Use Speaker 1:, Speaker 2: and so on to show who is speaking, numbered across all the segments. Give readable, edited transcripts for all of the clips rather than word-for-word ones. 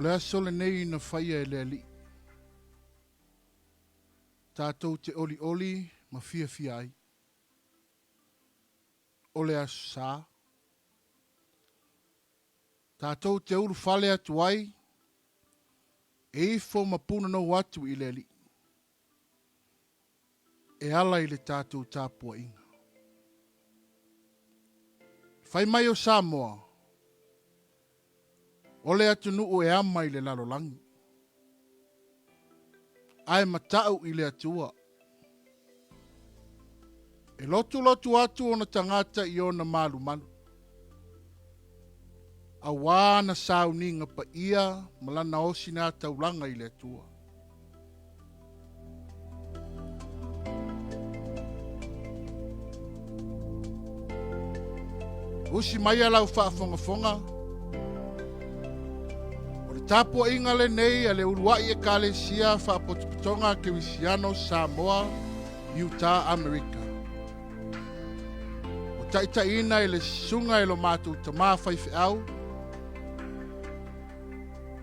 Speaker 1: O le aso lenei na faia e le Alii, tatou te olioli ma fiafia ai. O le Aso Sa. Tatou te ulufale atu ai e ifo ma punanou atu i le Alii e ala i le tatou tapuaiga. Fai mai o Samoa, o le atunuu e ama i le lalolagi, ae matau i le Atua. E lotulotu atu ona tagata i ona malumalu, auā ana sauniga paia ma lana osinā taulaga i le Atua. Usi maia lau faafogafoga, o le tapuaiga lenei a le uluai Ekalesia Faapotopotoga Kerisiano Samoa Utah Amerika. Ua taitaiina e le susuga e lo matou tamā faifeau,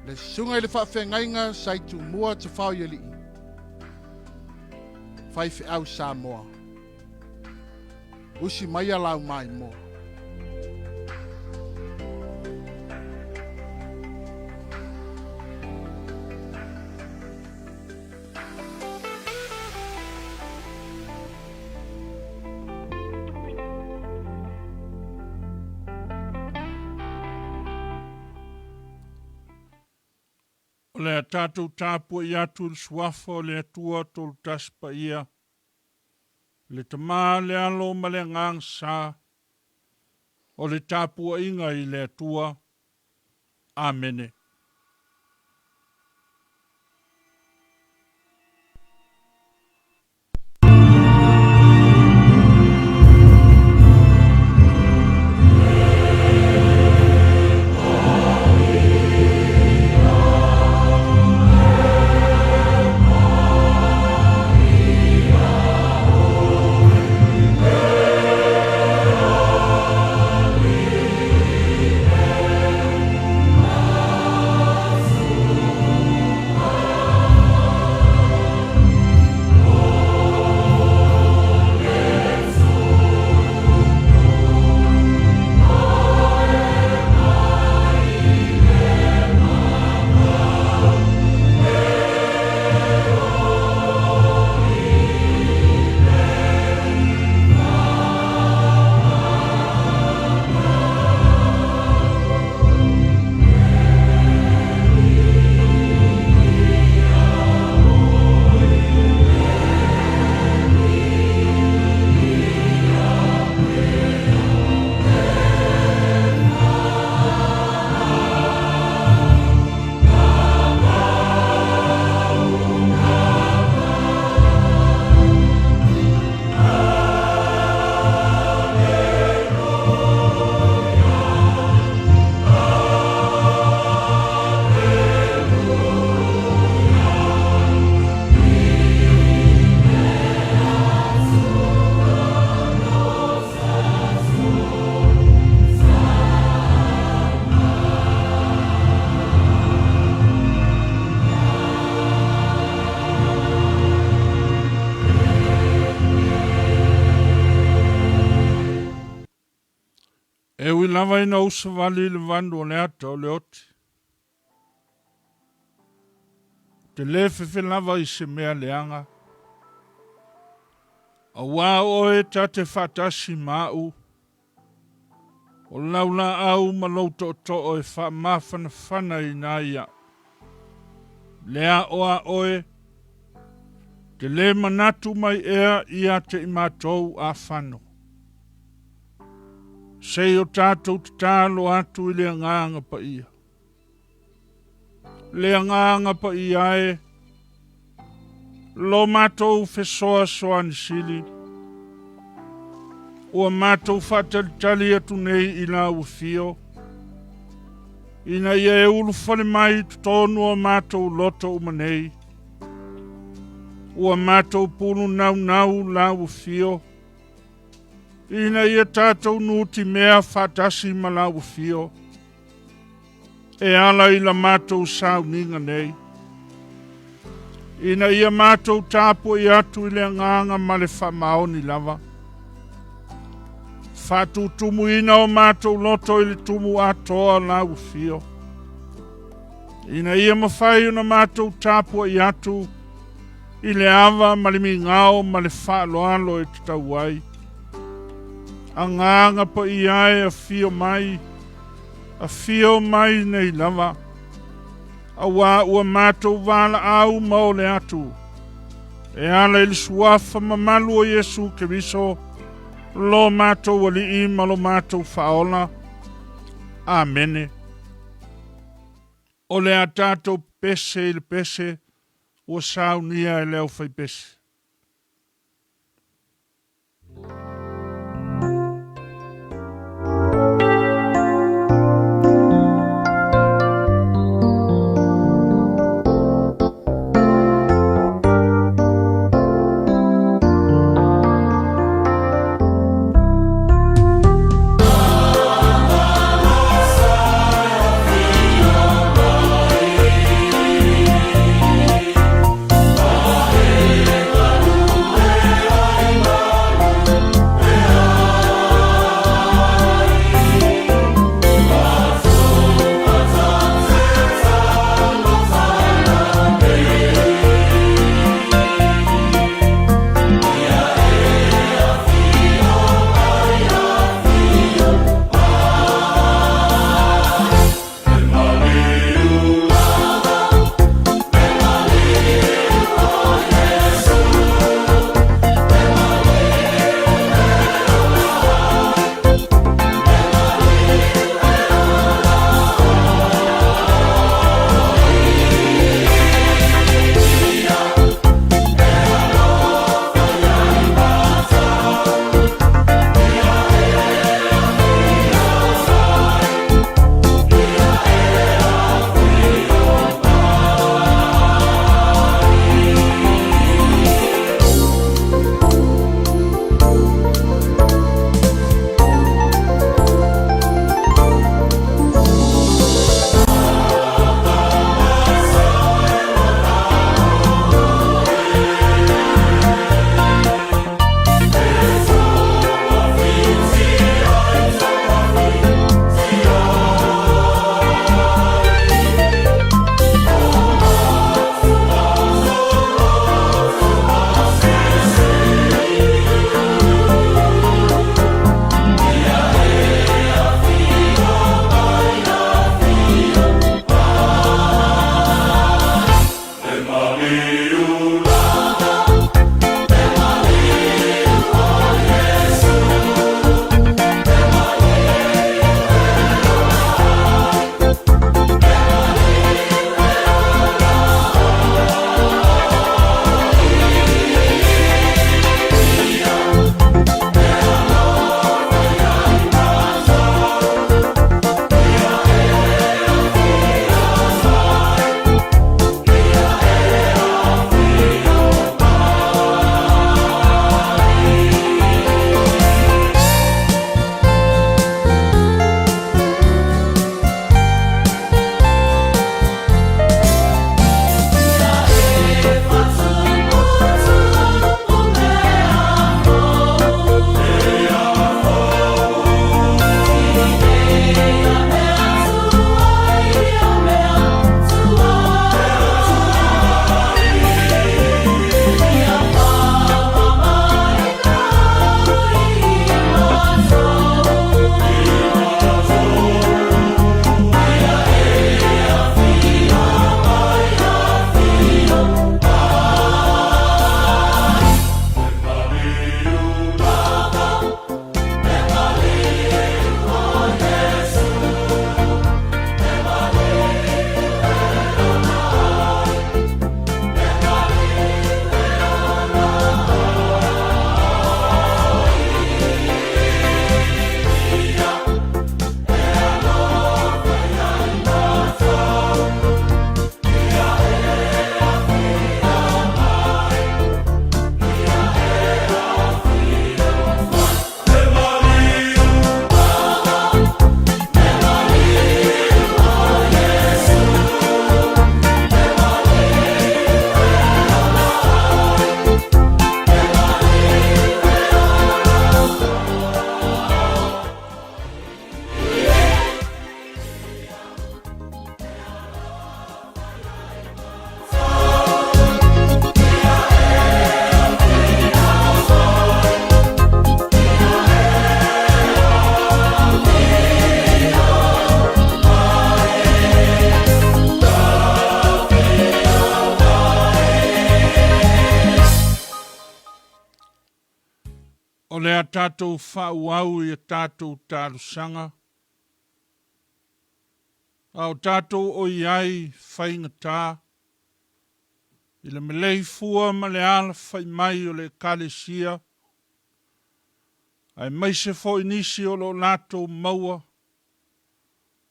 Speaker 1: le susuga i le faafeagaiga Saitumua Tafaoialii, faifeau Samoa. Usi maia lau maimoa.
Speaker 2: O le a tatou tapuai atu i le Suafa o le Atua Tolutasi Paia, le Tama, le Alo ma le Agaga Sa, o le tapuaiga i le Atua. Amene. E ui lava ina ou savali i le vanu o le ata o le oti, ou te lē fefe lava i se mea leaga, auā o oe ta te faatasi ma a'u, o lau laau ma lou tootoo e faamafanafana ina ai a'u. Le ao a oe, te lē manatu mai ea ia te i matou afano. Sei o tatou tatalo atu i le Agaga Paia. Le Agaga Paia e, lo matou fesoasoani sili, ua matou faatalitali atu nei i lau afio, ina ia e ulufale mai i totonu o matou loto uma nei. Ua matou pulu naunau lau afio, ina ia tatou nutimea faatasi ma lau afio. e ala i la matou sauniga nei. Ina ia matou tapuai atu i le agaga ma le faamaoni lava. Faatutumuina o matou loto i le tumu atoa lau afio. Ina ia mafai ona matou tapuai atu i le ava ma le migao ma le faaaloalo e tatau ai. Agaga paia e afio mai, afio mai nei lava, auā ua matou valaau ma ole atu, e ala i le suafa mamalu o Iesu Keriso, lo matou Alii ma lo matou Faaola. Amene. O le a tatou pese i le pese ua saunia e le aufaipese. tatou faaauau i a tatou talosaga, a o tatou o i ai faigata i le maleifua ma le alafai mai o le Ekalesia, aemaise foi nisi o lo o latou maua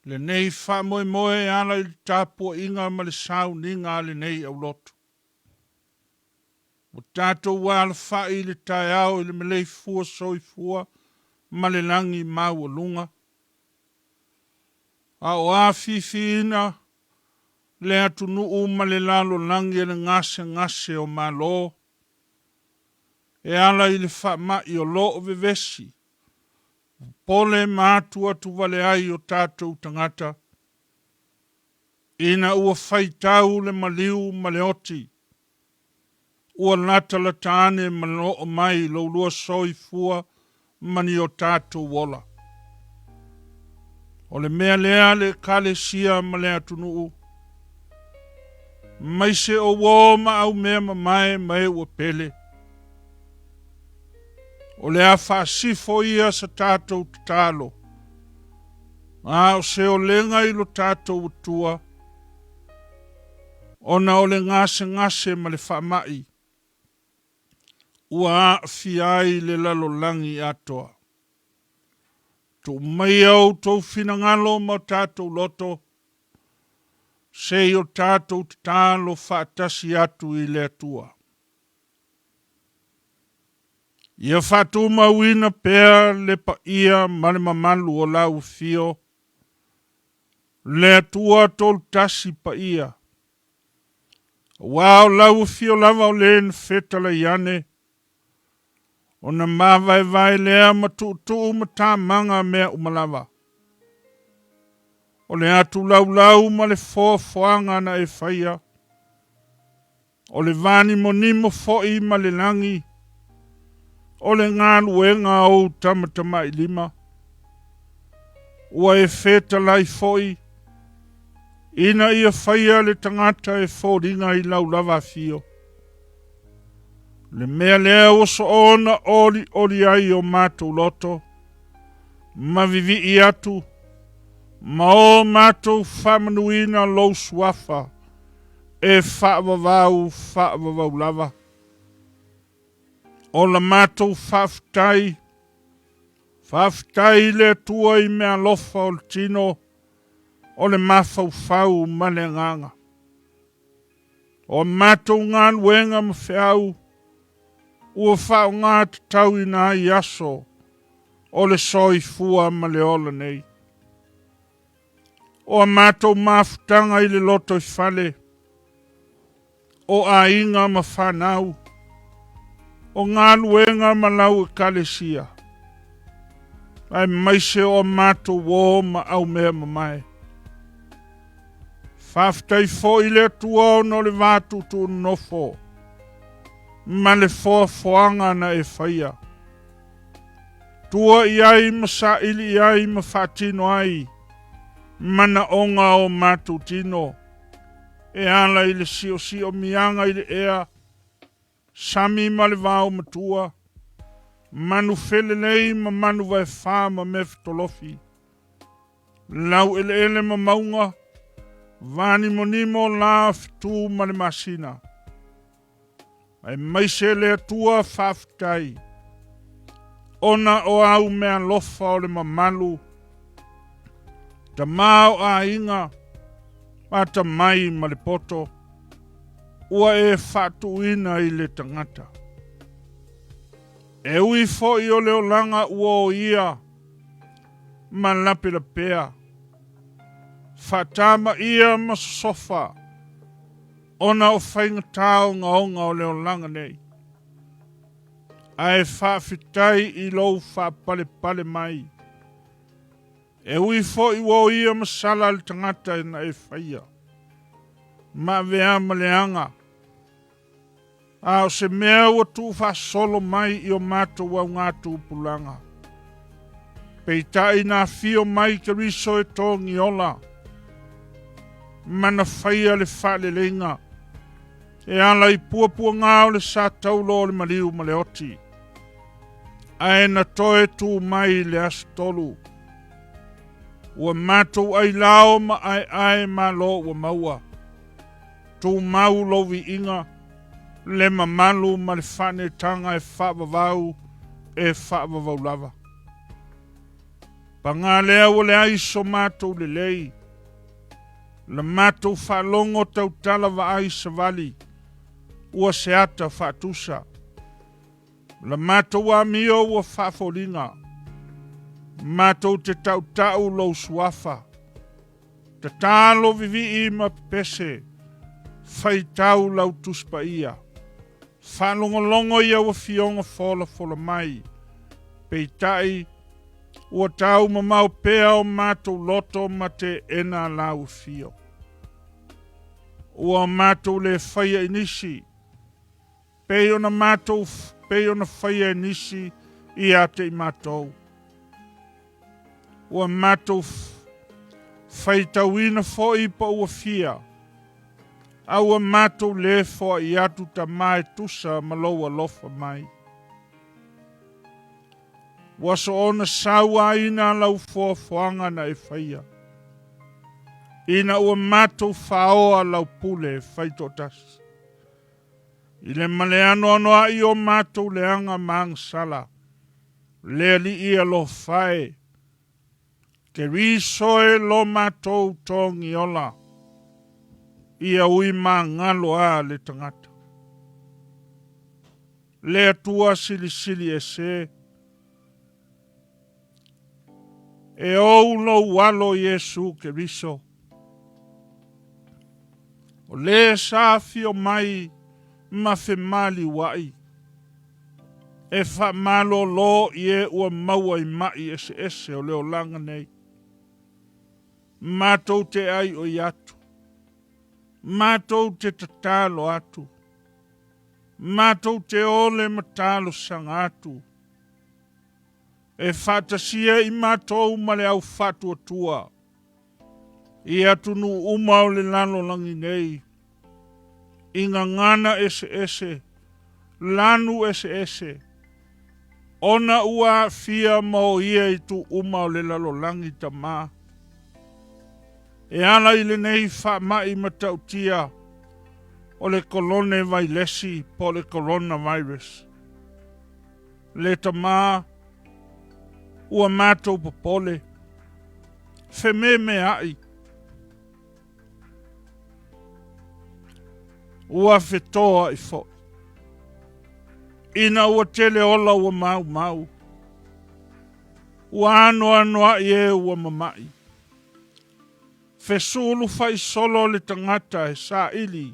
Speaker 2: lenei faamoemoe e ala i le tapuaiga ma le sauniga a lenei aulotu. Ua tatou alafai i le taeao i le maleifua soifua ma le lagi maualuga, a o afifiina le atunuu ma le lalolagi e le gasegase o Malo e ala i le faamai o lo o vevesi, popole ma atuatuvale ai o tatou tagata, ina ua faitau le maliu ma le oti, ua latalata ane ma oo mai lo lua soifua ma ni o tatou ola. O le mea lea le Ekalesia ma le atunuu, maise o uō ma aumea mamae ma e ua pele. O le a faasifo ia sa tatou tatalo, a o se olega i lo tatou Atua, ona o le gasegase ma le faamai ua aafia ai le lalolagi atoa. Tuu maia outou finagalo ma o tatou loto, se i o tatou tatalo faatasi atu i le Atua. Ia faatumauina pea le paia ma le mamalu o lau afio, le Atua Tolutasi paia, aua o lau afio lava o le na fetalai ane, ona mavaevae lea ma tuutuu ma tamaga mea uma lava. O le atulaulau ma le foafoaga na e faia, o le vanimonimo foi ma le lagi, o le galuega a ou tamatamailima. Ua e fetalai foi, ina ia faia le tagata e foliga i lau lava afio. Le mea lea ua soona olioli ai o matou loto, ma vivii atu, ma o matou faamanuina lou suafa, e faavavau faavavau lava. O la matou faafetai, faafetai i le Atua i meaalofa o le tino, o le mafaufau ma le agaga. O a matou galuega ma feau ua faaaoga tatauina ai aso o le soifua ma le ola nei. O a matou mafutaga i le lotoifale, o aiga ma fanau, o galuega ma lau Ekalesia, aemaise o a matou uō ma aumea mamae. Faafetai foi i le Atua ona o le va tuutuunonofo ma le foafoaga na e faia. Tua i ai ma saili i ai ma faatino ai manaoga o matou tino e ala i le siosiomiaga i le ea, sami ma le vao matua, manu felelei ma manu vaefā ma mea fetolofi, lau eleele ma mauga, vanimonimo lā fetu ma le masina. Aemaise le Atua faafetai, ona o au meaalofa o le mamalu, tama o aiga, atamai ma le poto, ua e faatuina i le tagata. E ui foi o le olaga ua oia ma lapelapea, faatamaia ma sosofa, ona o faigata ogaoga o le olaga nei. Ae faafetai i lou faapalepale mai. E ui foi ua oia ma sala le tagata na e faia, ma avea ma leaga, a o se mea ua tuufaasolo mai i o matou augatupulaga. Peitai na afio mai Keriso e togiola, ma na faia le faaleleiga e ala i puapuaga o le sa taulo o le maliu ma le oti. Ae na toe tu mai i le aso 3. Ua matou ailao ma aeae malo ua maua. Tumau lou viiga, le mamalu ma le faaneetaga e faavavau e faavavau lava. Paga lea ua leai so matou lelei, la matou faalogo tautala vaai savali, ua se ata faatusa. La matou amio ua faafoliga, matou te tautau lou suafa, tatalo vivii ma pepese, faitau lau Tusi Paia, faalogologo i au afioga folafola mai, peitai ua tau mamao pea o matou loto ma teena lau afio. Ua matou le faia i nisi, Pei ona matou, pei ona faia e nisi ia te i matou. Ua matou faitauina foi pa ua fia, a ua matou le foai atu Tama e tusa ma lou alofa mai. Ua soona sauaina lau foafoaga na e faia, ina ua matou faoa lau pule faitoatasi. I le male anoanoai o matou leaga ma agasala, le Alii alofa e, Keriso e lo matou togiola, ia ui magalo a le tagata. Le Atua silisili ese, e ou lou alo Iesu Keriso, O le sa afio mai ma femaliuai, e faamalolo i e ua maua i maʻi eseese o le olaga nei. Matou te aioi atu, matou te tatalo atu, matou te ole ma talosaga atu, e faatasia i matou ma le au faatuatua, i atunuu uma o le lalolagi nei, i gagana eseese, lanu eseese, ona ua aafia ma o ia itu uma o le lalolagi Tama. E ala i lenei faamai matautia o le kolone vailesi po o le coronavirus. Le Tama, ua matou popole, fememeai, ua fetoai foi. Ina ua tele ola ua maumau, ua anoanoai e ua mamai. Fesulu faisolo le tagata e saili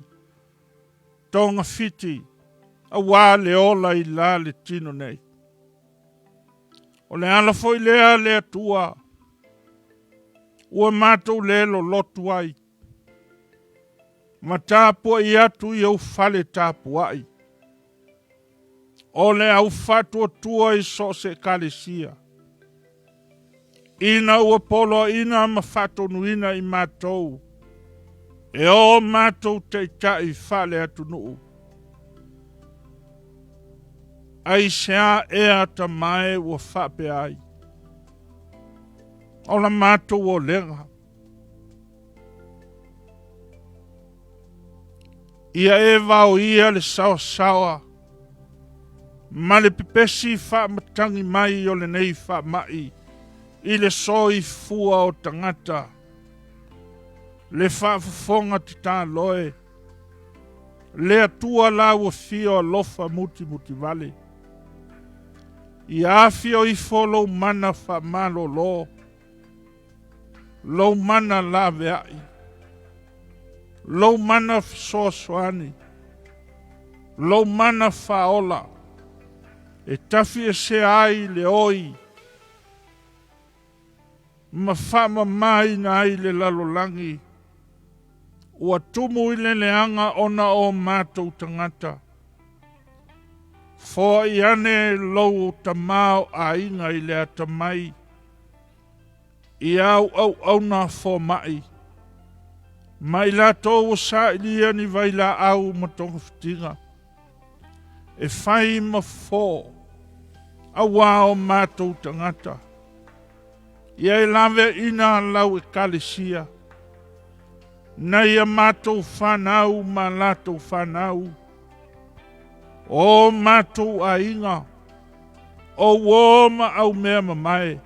Speaker 2: togafiti auā le ola i la le tino nei. O le ala foi lea le Atua ua matou le lolotu ai, ma tapuai atu i ou fale tapuai, o le au faatuatua i so o se ekalesia, ina ua poloaiina ma faatonuina i matou e o matou taitai faale-atunuu. Aisea ea Tama e ua faapea ai? O la matou olega. Ia e vaoia le saosaoa ma le pepesi faamatagi mai o lenei faamai i le soifua o tagata, le faafofoga tatalo e le Atua la ua fio alofa mutimutivale. Ia afio ifo lou mana faamalolo, lou mana laveai, lou mana fesoasoani, lou mana faaola, e tafiesea ai le oi ma faamamaina ai le lalolagi ua tumu i le leaga ona o matou tagata. Foai ane lou tamaoaiga i le atamai i au auauna fomai, ma i latou ua sailia ni vailaau ma togafitiga, e fai ma fofo. Auā o matou tagata. Ia e laveaina lau Ekalesia, nai a matou fanau ma latou fanau, o matou aiga, o uō ma aumea mamae,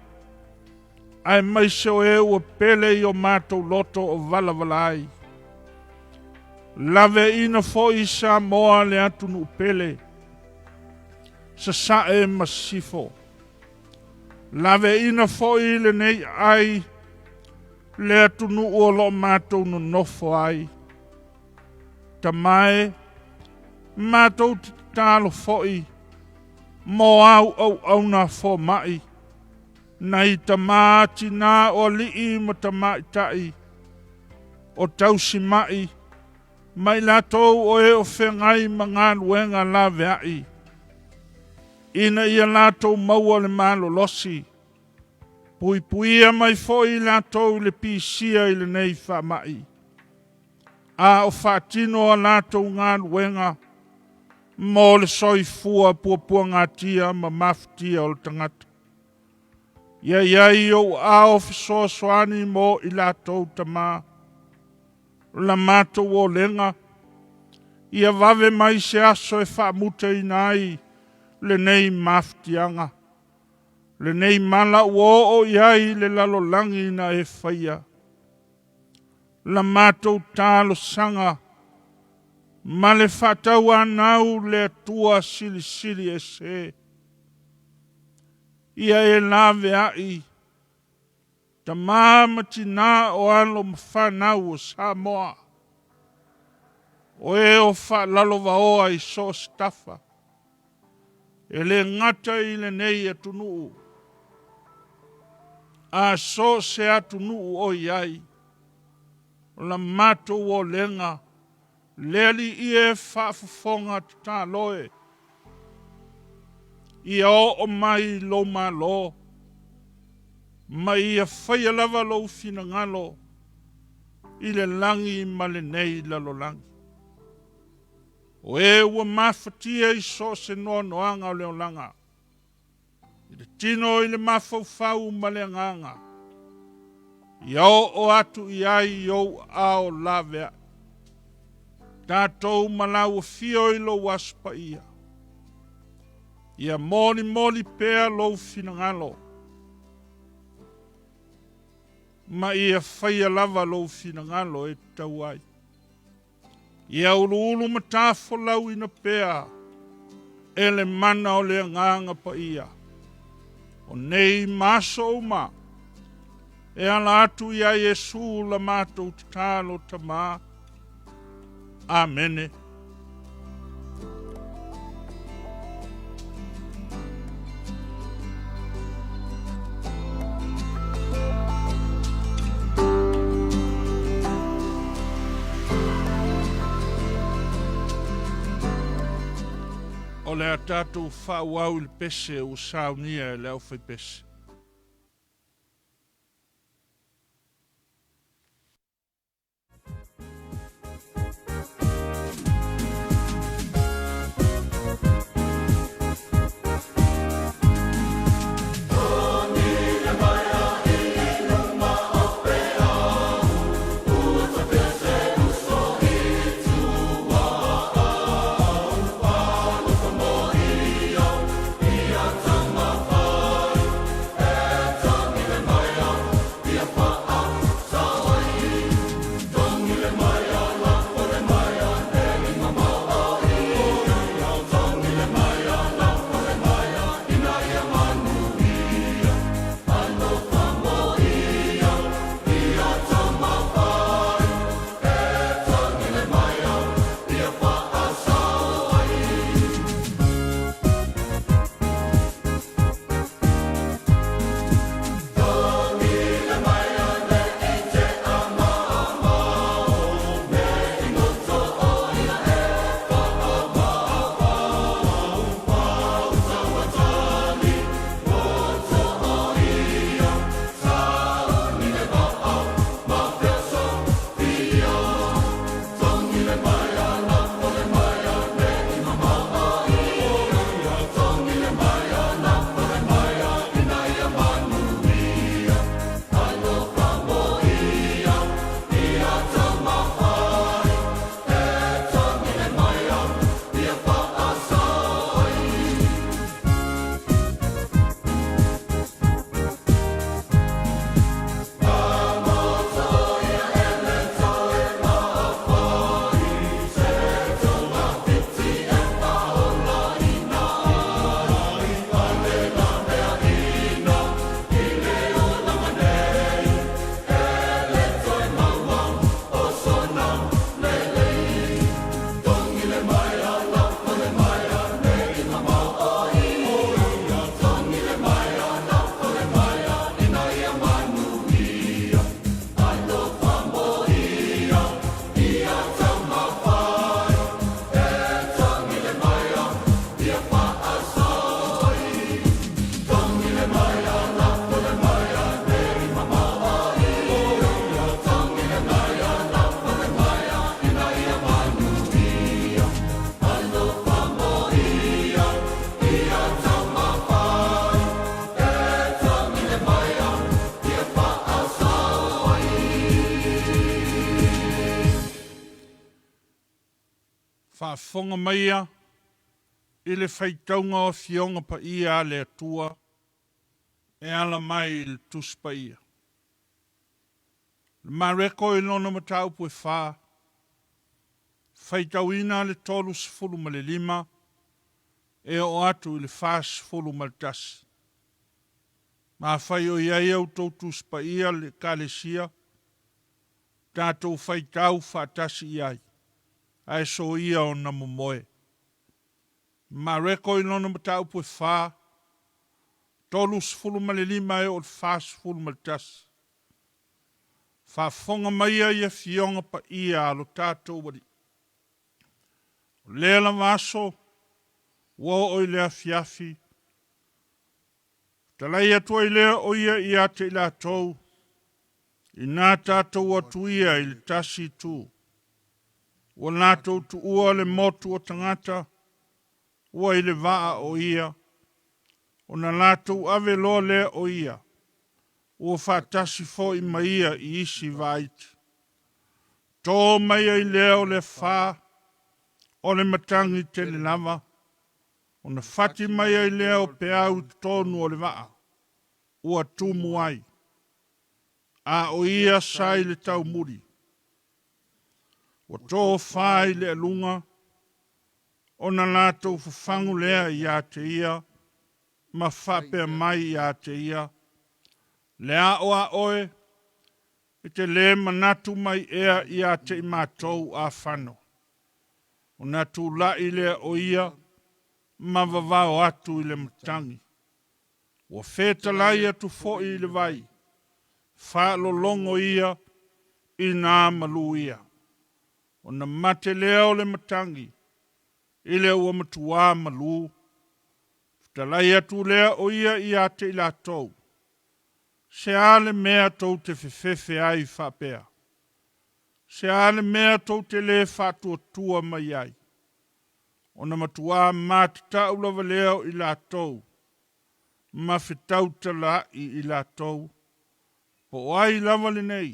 Speaker 2: aemaise o e ua pele i o matou loto o valavala ai. Laveaina foi Samoa le atunuu pele, Sasae ma Sisifo. Laveaina foi lenei ai le atunuu o lo o matou nonofo ai. Tama e, matou te tatalo foi mo au auauna fomai, nai tama tinā o alii ma tamaitai, o tausimai, ma i latou o e o feagai ma galuega laveai, ina ia latou maua le malolosi, puipuia mai foi i latou i le pisia i lenei faamai, a o faatino a latou galuega mo le soifua puapuagatia ma mafatia o le tagata. Ia i ai ou aao fesoasoani mo i latou tama, la matou olega, ia vave mai se aso e faamutaina ai lenei mafatiaga, lenei mala ua oo i ai le lalolagi na e faia. La matou talosaga ma le faatauanau le Atua Silisili Ese, ia e laveai Tama ma tinā o alo ma fanau o Samoa, o e o faalalovaoa i so o se tafa, e le gata i lenei atunuu, a so o se atunuu o i ai, o la matou olega le Alii e faafofoga tatalo e, ia oo mai lou Malo, ma ia faia lava lou finagalo i le lagi ma lenei lalolagi. O e ua mafatia i so o se noanoaga o le olaga, i le tino i le mafaufau ma le agaga, ia oo atu i ai i ou aao laveai. Tatou ma lau afio i lou Aso Paia, ia molimoli pea lou finagalo, ma ia faia lava lou finagalo e tatau ai. Ia uluulu ma tafolauina pea e le mana o le Agaga Paia, o nei ma aso uma, e ala atu iā Iesu la matou tatalo Tama. Amene. O le a tatou faaauau i le pese ua saunia e le aufaipese. Faafofoga maia i le faitauga o Afioga Paia a le Atua e ala mai i le Tusi Paia. Le Mareko i lona mataupu e fa, faitauina le 35 e oo atu i le 41. Ma afai o i ai a outou Tusi Paia le Ekalesia, tatou faitau faatasi i ai, ae soia ona momoe. Mareko i lona mataupu e fa, 35 e oo i le 41. Faafofoga maia i Afioga Paia a lo tatou Alii. O lea lava aso ua oo i le afiafi, Talai atu ai lea o ia ia te i latou, inā tatou atu ia i le tasi itu. Ua latou tuua le motu o tagata, ua i le vaa o ia, ona latou ave loa lea o ia, ua faatasi foi ma ia i isi vaa iti. To mai ai lea o le afa, o le matagi tele lava, ona fati mai ai lea o peau i totonu o le vaa, ua tumu ai. A o ia sa i le taumuli. Ua tofa i le aluga, ona latou fafagu lea ia te ia, ma faapea mai ia te ia, Le ao a oe, e te lē manatu mai ea ia te i matou afano. Ona tula'i lea o ia ma vavao atu i le matagi. Ua fetalai atu foi i le vai, faalologo ia i nā malū ia. Ona mate lea o le matagi i le ua matuā malū. Fetalai atu lea o ia ia te i latou, Se a le mea tou te fefefe ai faapea? Se a le mea tou te lē faatuatua mai ai? Ona matuā matatau lava lea o i latou ma fetautala'i i latou, po o ai lava lenei,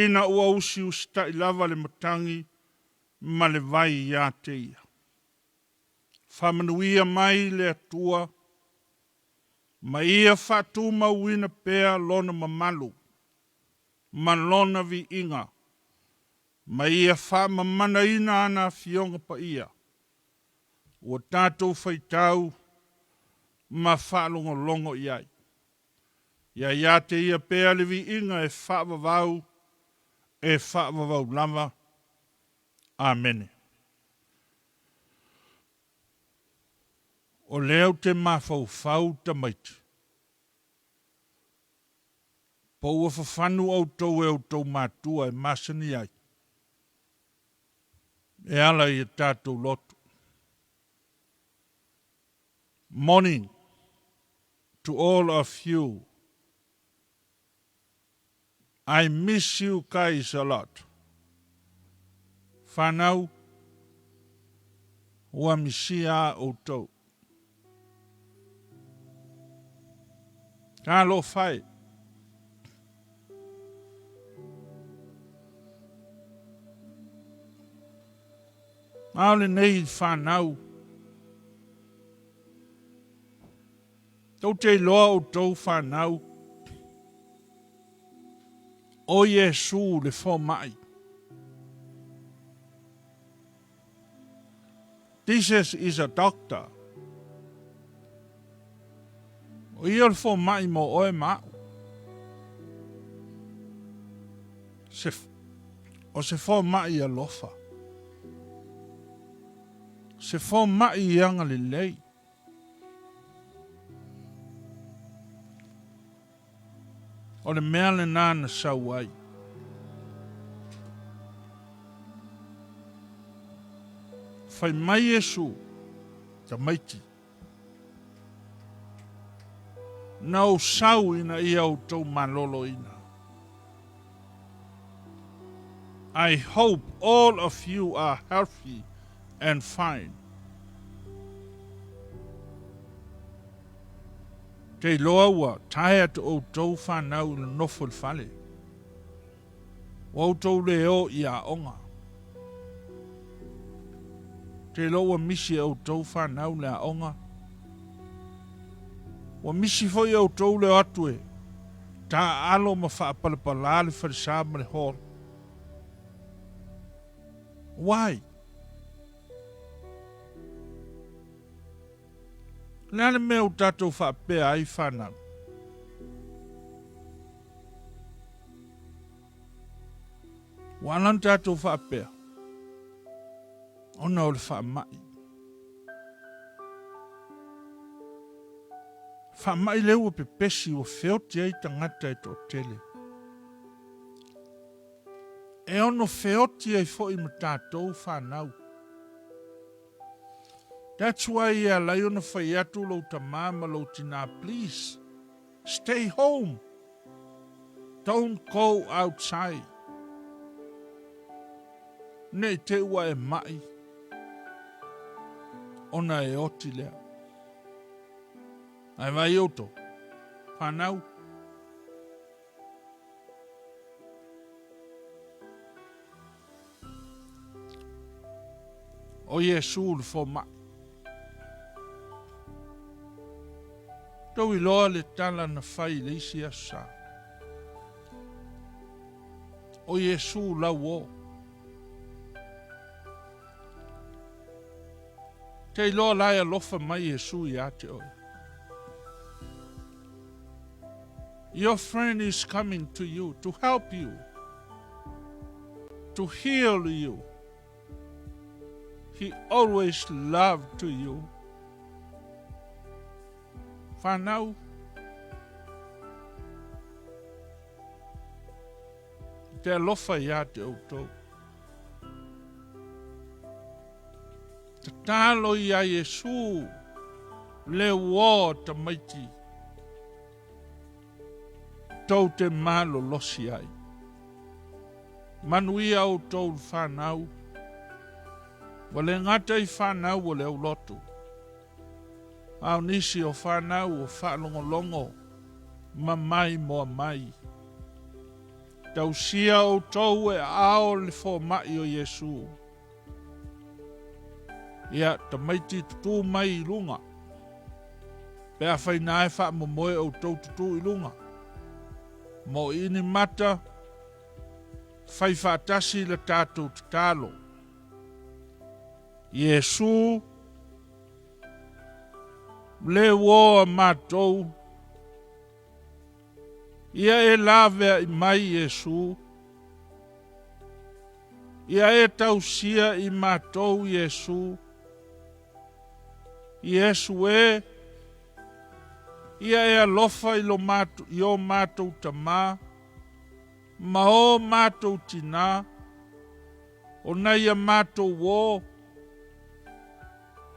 Speaker 2: ina ua usiusita'i lava le matagi ma le vai ia te ia. Faamanuia mai le Atua ma ia faatumauina pea Lona mamalu ma Lona viiga, ma ia faamamanaina ana Afioga Paia, ua tatou faitau ma faalogologo i ai. Ia ia te ia pea le viiga e faavavau, e faavavau lava. Amene. O lea ou te mafaufau tamaiti, po ua fafanu outou e outou matua e masani ai e ala i a tatou lotu. Morning to all of you. I miss you guys a lot. Whanau, ua misia a outou. Talofa e. A o lenei whanau, tou te iloa outou whanau, o Iesu le fomai. Jesus is a doctor. O ia o le fomai mo oe ma a'u. Se, o se fomai alofa. Se fomai i agalelei. O le mea lenā na sau ai. Fai mai Iesu, Tamaiti, na ou sau ina ia outou maloloina. I hope all of you are healthy and fine. Te iloa ua taea to outou whanau i le nofo i le fale. Ua outou le o i aoga. Te iloa ua misi e outou fanau le aoga. Ua misi foi e outou le o atu e taaalo ma faapalapala le falesa ma le hall. Why? O le a le mea ua tatou faapea ai fanau? Ua ala ona tatou faapea, ona o le faamai. Faamai lea ua pepesi ua feoti ai tagata e toatele. E ono feoti ai foi ma tatou fanau. That's why e ala ai ona fai atu lou tama ma lou tina please stay home don't go outside ne i te i ua e mai ona e oti lea. Ae vaai outou, fanau. O Iesu le fomai. Tou iloa le tala na fai i le isi aso sa. O Iesu lau o. Te iloa la e alofa mai Iesu ia te oe. Your friend is coming to you to help you, to heal you. He always loved to you. Whanau, te alofa ia te outou. Tatalo ia Iesu le uo tamaiti tou te malolosi ai. Manuia outou le fanau, ua le gata i fanau o le aulotu, a o nisi o fanau o faalogologo ma maimoa mai. Tausia outou e aao le fomai o Iesu. Ia, tamaiti tutū mai i luga. Pe afai na e faamomoe outou tutū i luga. Mo ini mata, fai faatasi le tatou tatalo. Iesu, le uo a matou, ia e laveai mai Iesu, Ia e tausia i matou Iesu. Iesu e, ia e alofa i lo matou, i o matou tamā, ma o matou tinā, ona ia matou o,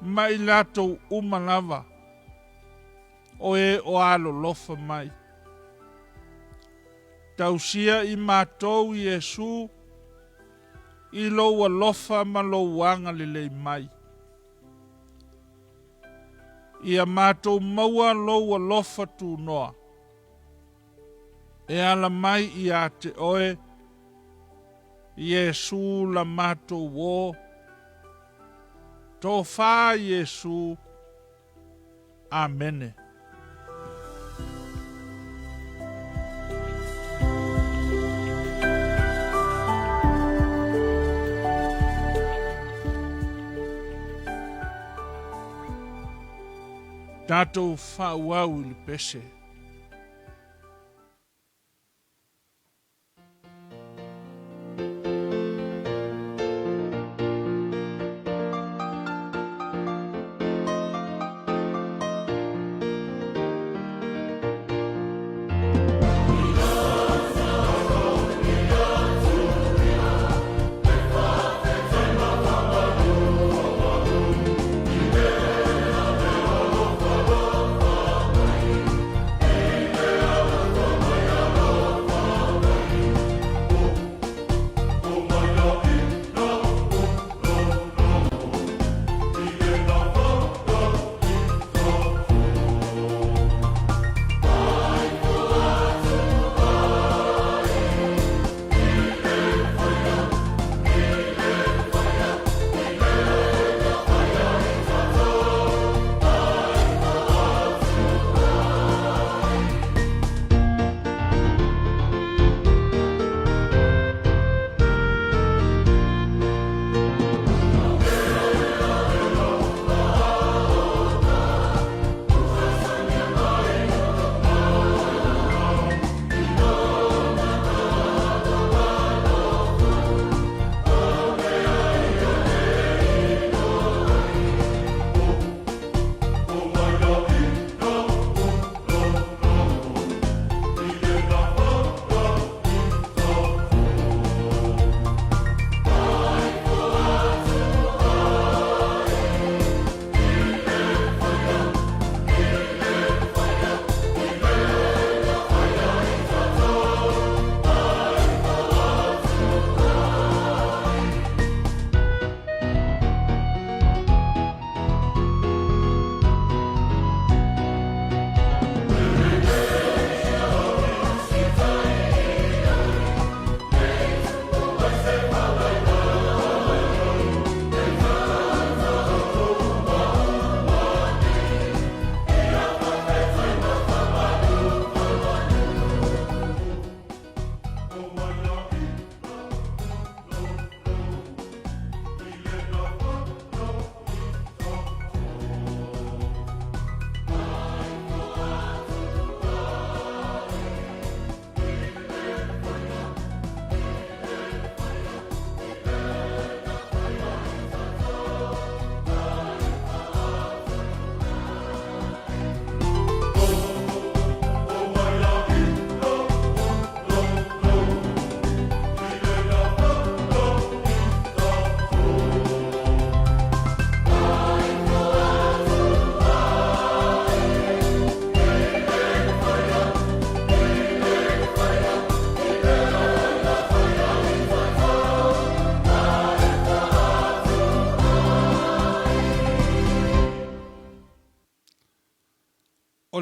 Speaker 2: ma i latou uma lava, o e o alolofa mai. Tausia i matou, Iesu, i lou alofa ma lou agalelei mai. Ia matou maua lou alofa tunoa, e ala mai ia te oe, Iesu la matou o. Tofa Iesu. Amene. Tatou faaauau i le pese.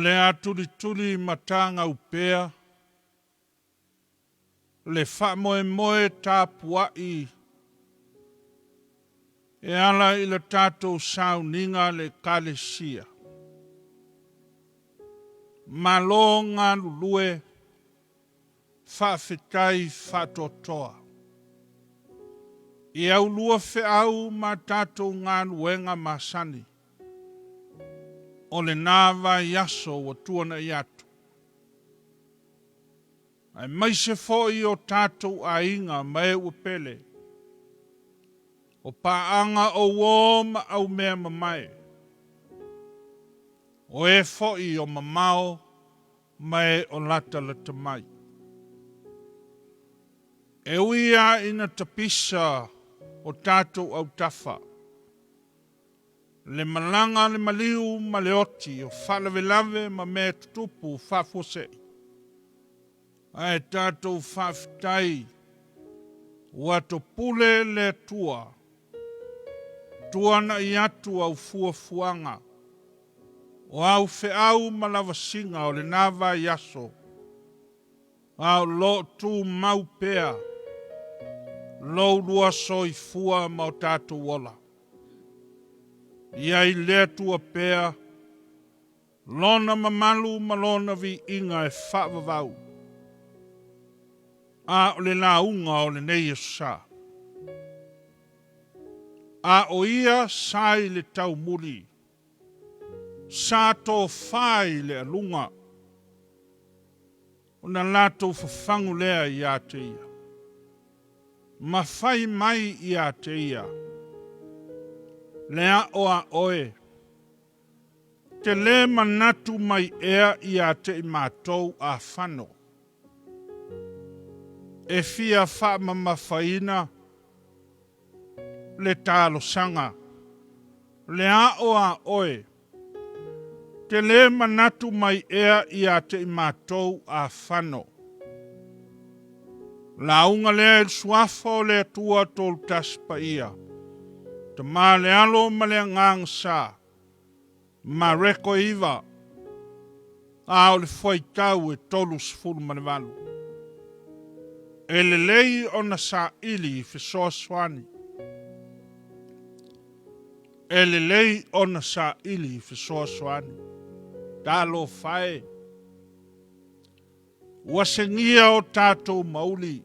Speaker 2: le a tulituli ma tagaupea le faamoemoe tapuai e ala i le tatou sauniga a le Ekalesia. Malo galulue, faafetai faatoatoa. I aulua feau ma tatou galuega masani o lena vaiaso ua tuanai atu, aemaise foi o tatou aiga ma e ua pele, o paaga o uō ma aumea mamae, o e foi o mamao ma e o latalata mai. E ui lava ina tapisa o tatou autafa, le malaga a le maliu ma le oti o faalavelave ma mea tutupu faafuasei, ae tatou faafetai ua topule le Atua, tuanai atu au fuafuaga, o au feau ma lavasiga o lena vaiaso, a o lo o tumau pea lou lua soifua ma o tatou ola. Ia i le Atua pea Lona mamalu ma Lona viiga e faavavau, a o le lauga o lenei Aso Sa. A o ia sa i le taumuli, sa tofa i le aluga, ona latou fafagu lea ia te ia, ma fai mai ia te ia, Le aʻo a oe, te lē manatu mai ea ia te i matou a fano, e fia faamamafaina le talosaga, le aʻo a oe, te lē manatu mai ea ia te i matou a fano. Lauga lea i le Suafa o le Atua Tolutasi Paia, Tama le Alo ma le Agaga Sa, Mareko 9, a o le fuaitau e 38. E lelei ona saili fesoasoani. E lelei ona saili fesoasoani. Talofa e! Ua segia o tatou mauli.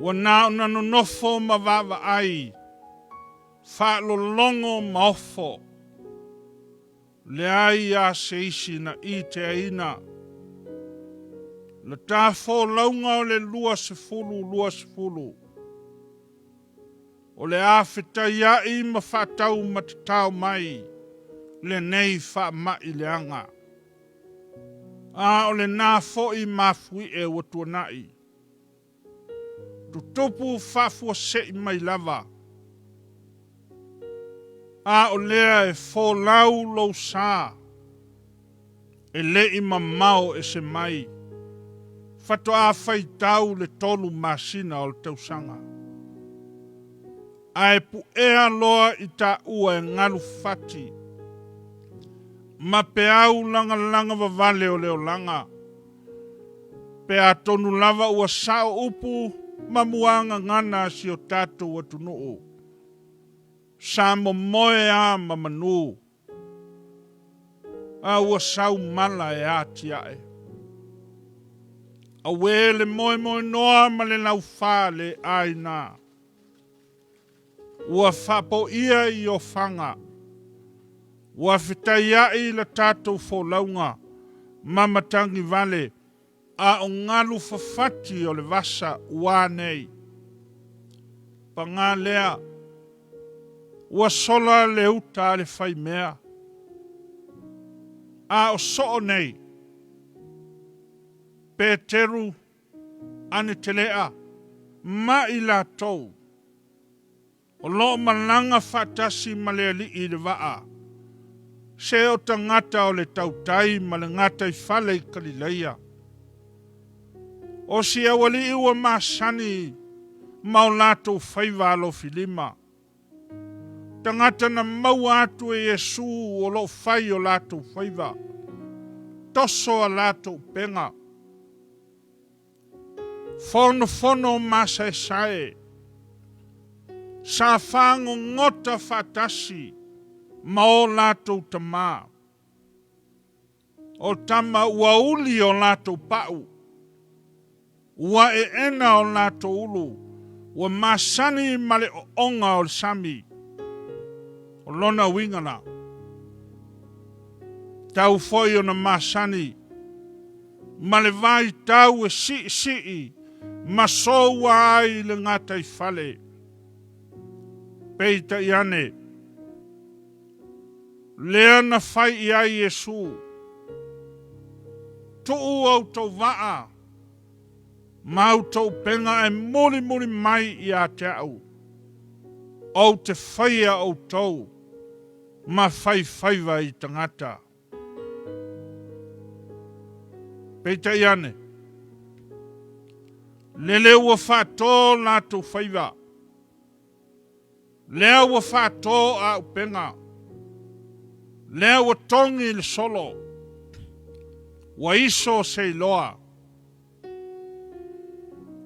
Speaker 2: Ua na ona nonofo ma vaavaai, faalologo ma ofo. Leai a se isi na iteaina. La ta folauga o le 2020. O le a fetaiaʻi ma faataumatatao mai lenei faamaʻi leaga. A o lena foi mafuie ua tuanaʻi. Tutupu faafuaseʻi mai lava. A o lea e folau lou sa. E le i mamao ese mai, faatoa faitau le tolu masina o le tausaga. Ae puea loa i taua e galu fati ma peau lagalaga vavale o le olaga, pe atonu lava ua sao upu ma muagagana a si o tatou atunuu, sa momoe a ma manu. A ua sau mala e atiae. Auē le moemoenoa ma le laufā le ʻāina. Ua faapoia i ofaga. Ua fetaiaʻi la tatou folauga ma matagivale a o galu fafati o le vasa ua nei. Paga lea, ua sola le uta a le faimea, a o soo nei. Peteru, Anetelea, ma i latou. O lo o malaga faatasi ma le Alii i le vaa, se o tagata o le tautai ma le gataifale i Kalilaia. O si aualii ua masani ma o latou faiva alofilima. Tagata na maua atu e Iesu o lo o fai o latou faiva, toso a latou upega, fonofono masaesae, sa fagogota faatasi ma o latou tamā. O tama ua uli o latou pau, ua eena o latou ulu, ua masani ma le ooga o le sami. O lona uiga la, tau foi ona masani ma le vaitau e siisii ma soua ai le gataifale. Peitai ane, lea na fai i ai Iesu, Tuu outou vaa ma outou upega ae mulimuli mai ia te au, ou te faia outou ma faifaiva i tagata. Peitai ane, lele ua faatō latou faiva, Lea ua faatō āupega, lea ua togi le solo, ua iso seiloa.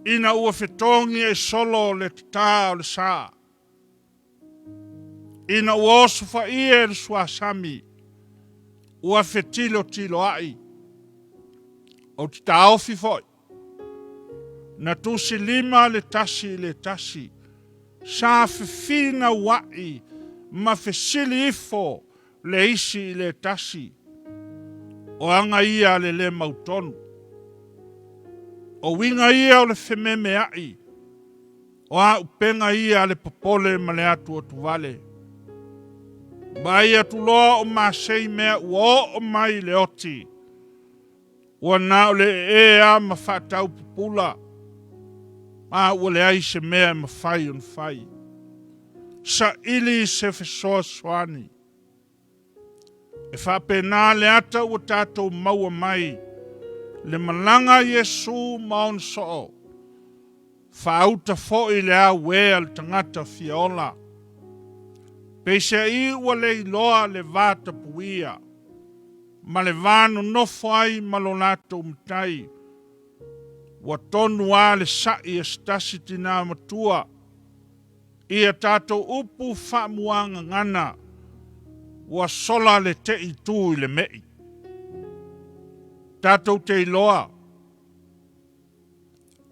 Speaker 2: Ina ua fetogi e solo le tatā o le sa, ina ua osofaia e le suasami, ua fetilotiloaʻi. Ou te taofi foi, na tusilima le tasi i le tasi, Sa fefinauaʻi ma fesili ifo le isi i le tasi, O aga ia a le lē mautonu? O uiga ia o le fememeaʻi, o aupega ia a le popole ma le atuatuvale. Vaai atu loa o masei mea ua oo mai i le oti, Ua na o le ee a ma faatau pupula, a ua leai se mea e mafai ona fai. Saili se fesoasoani. E faapena le ata ua tatou maua mai le malaga a Iesu ma ona soo, faauta foi le auē a le tagata fia ola. Peiseai ua le iloa le va tapuia. Ma le va nonofo ai ma lo latou matai, ua tonu a le saʻi a se tasi tinā matua i a tatou upu faamuagagana, ua sola le teʻi tu i le meʻi. Tatou te iloa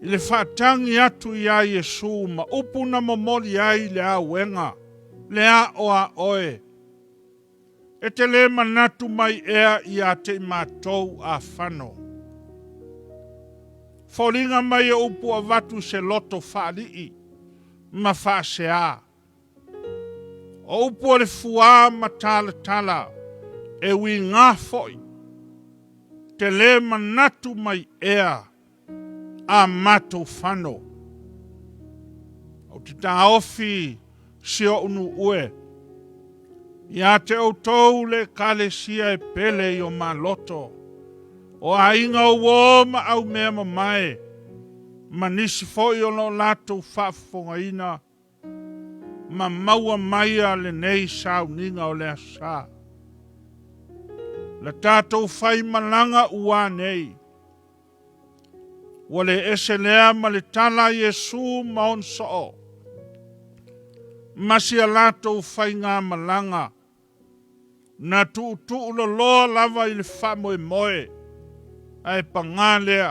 Speaker 2: i le faatagi atu iā Iesu ma upu na momoli ai le auega, le aʻo a oe, E te lē manatu mai ea iā te i matou afano. Foliga mai o upu avatu se loto faalii ma faaseā. O upu o le fuā ma talatala e uigā foi. Te lē manatu mai ea a matou fano. Ou te taofi si oʻu nuu e, iā te outou le Ekalesia e pele i o maloto, o aiga o uō ma aumea mamae, ma nisi foi o lo latou faafofogaina, ma maua maia lenei sauniga o le Aso Sa. La tatou faimalaga ua nei, Ua le ese lea ma le tala a Iesu ma ona soo, ma si a latou faigamalaga, na tuutuu loloa lava i le faamoemoe, ae pagā lea,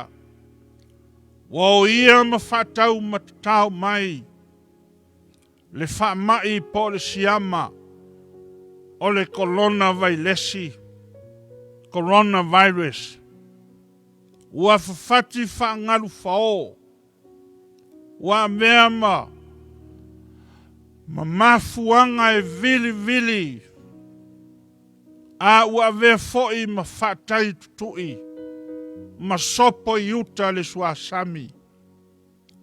Speaker 2: ua o ia ma faataumatatao mai le faamai po o le siama o le kolona vailesi, coronavirus, ua fafati faagalu fao, ua avea ma ma mafuaga e vilivili, a ua avea foi ma faatai tutui ma sopo i uta le suasami.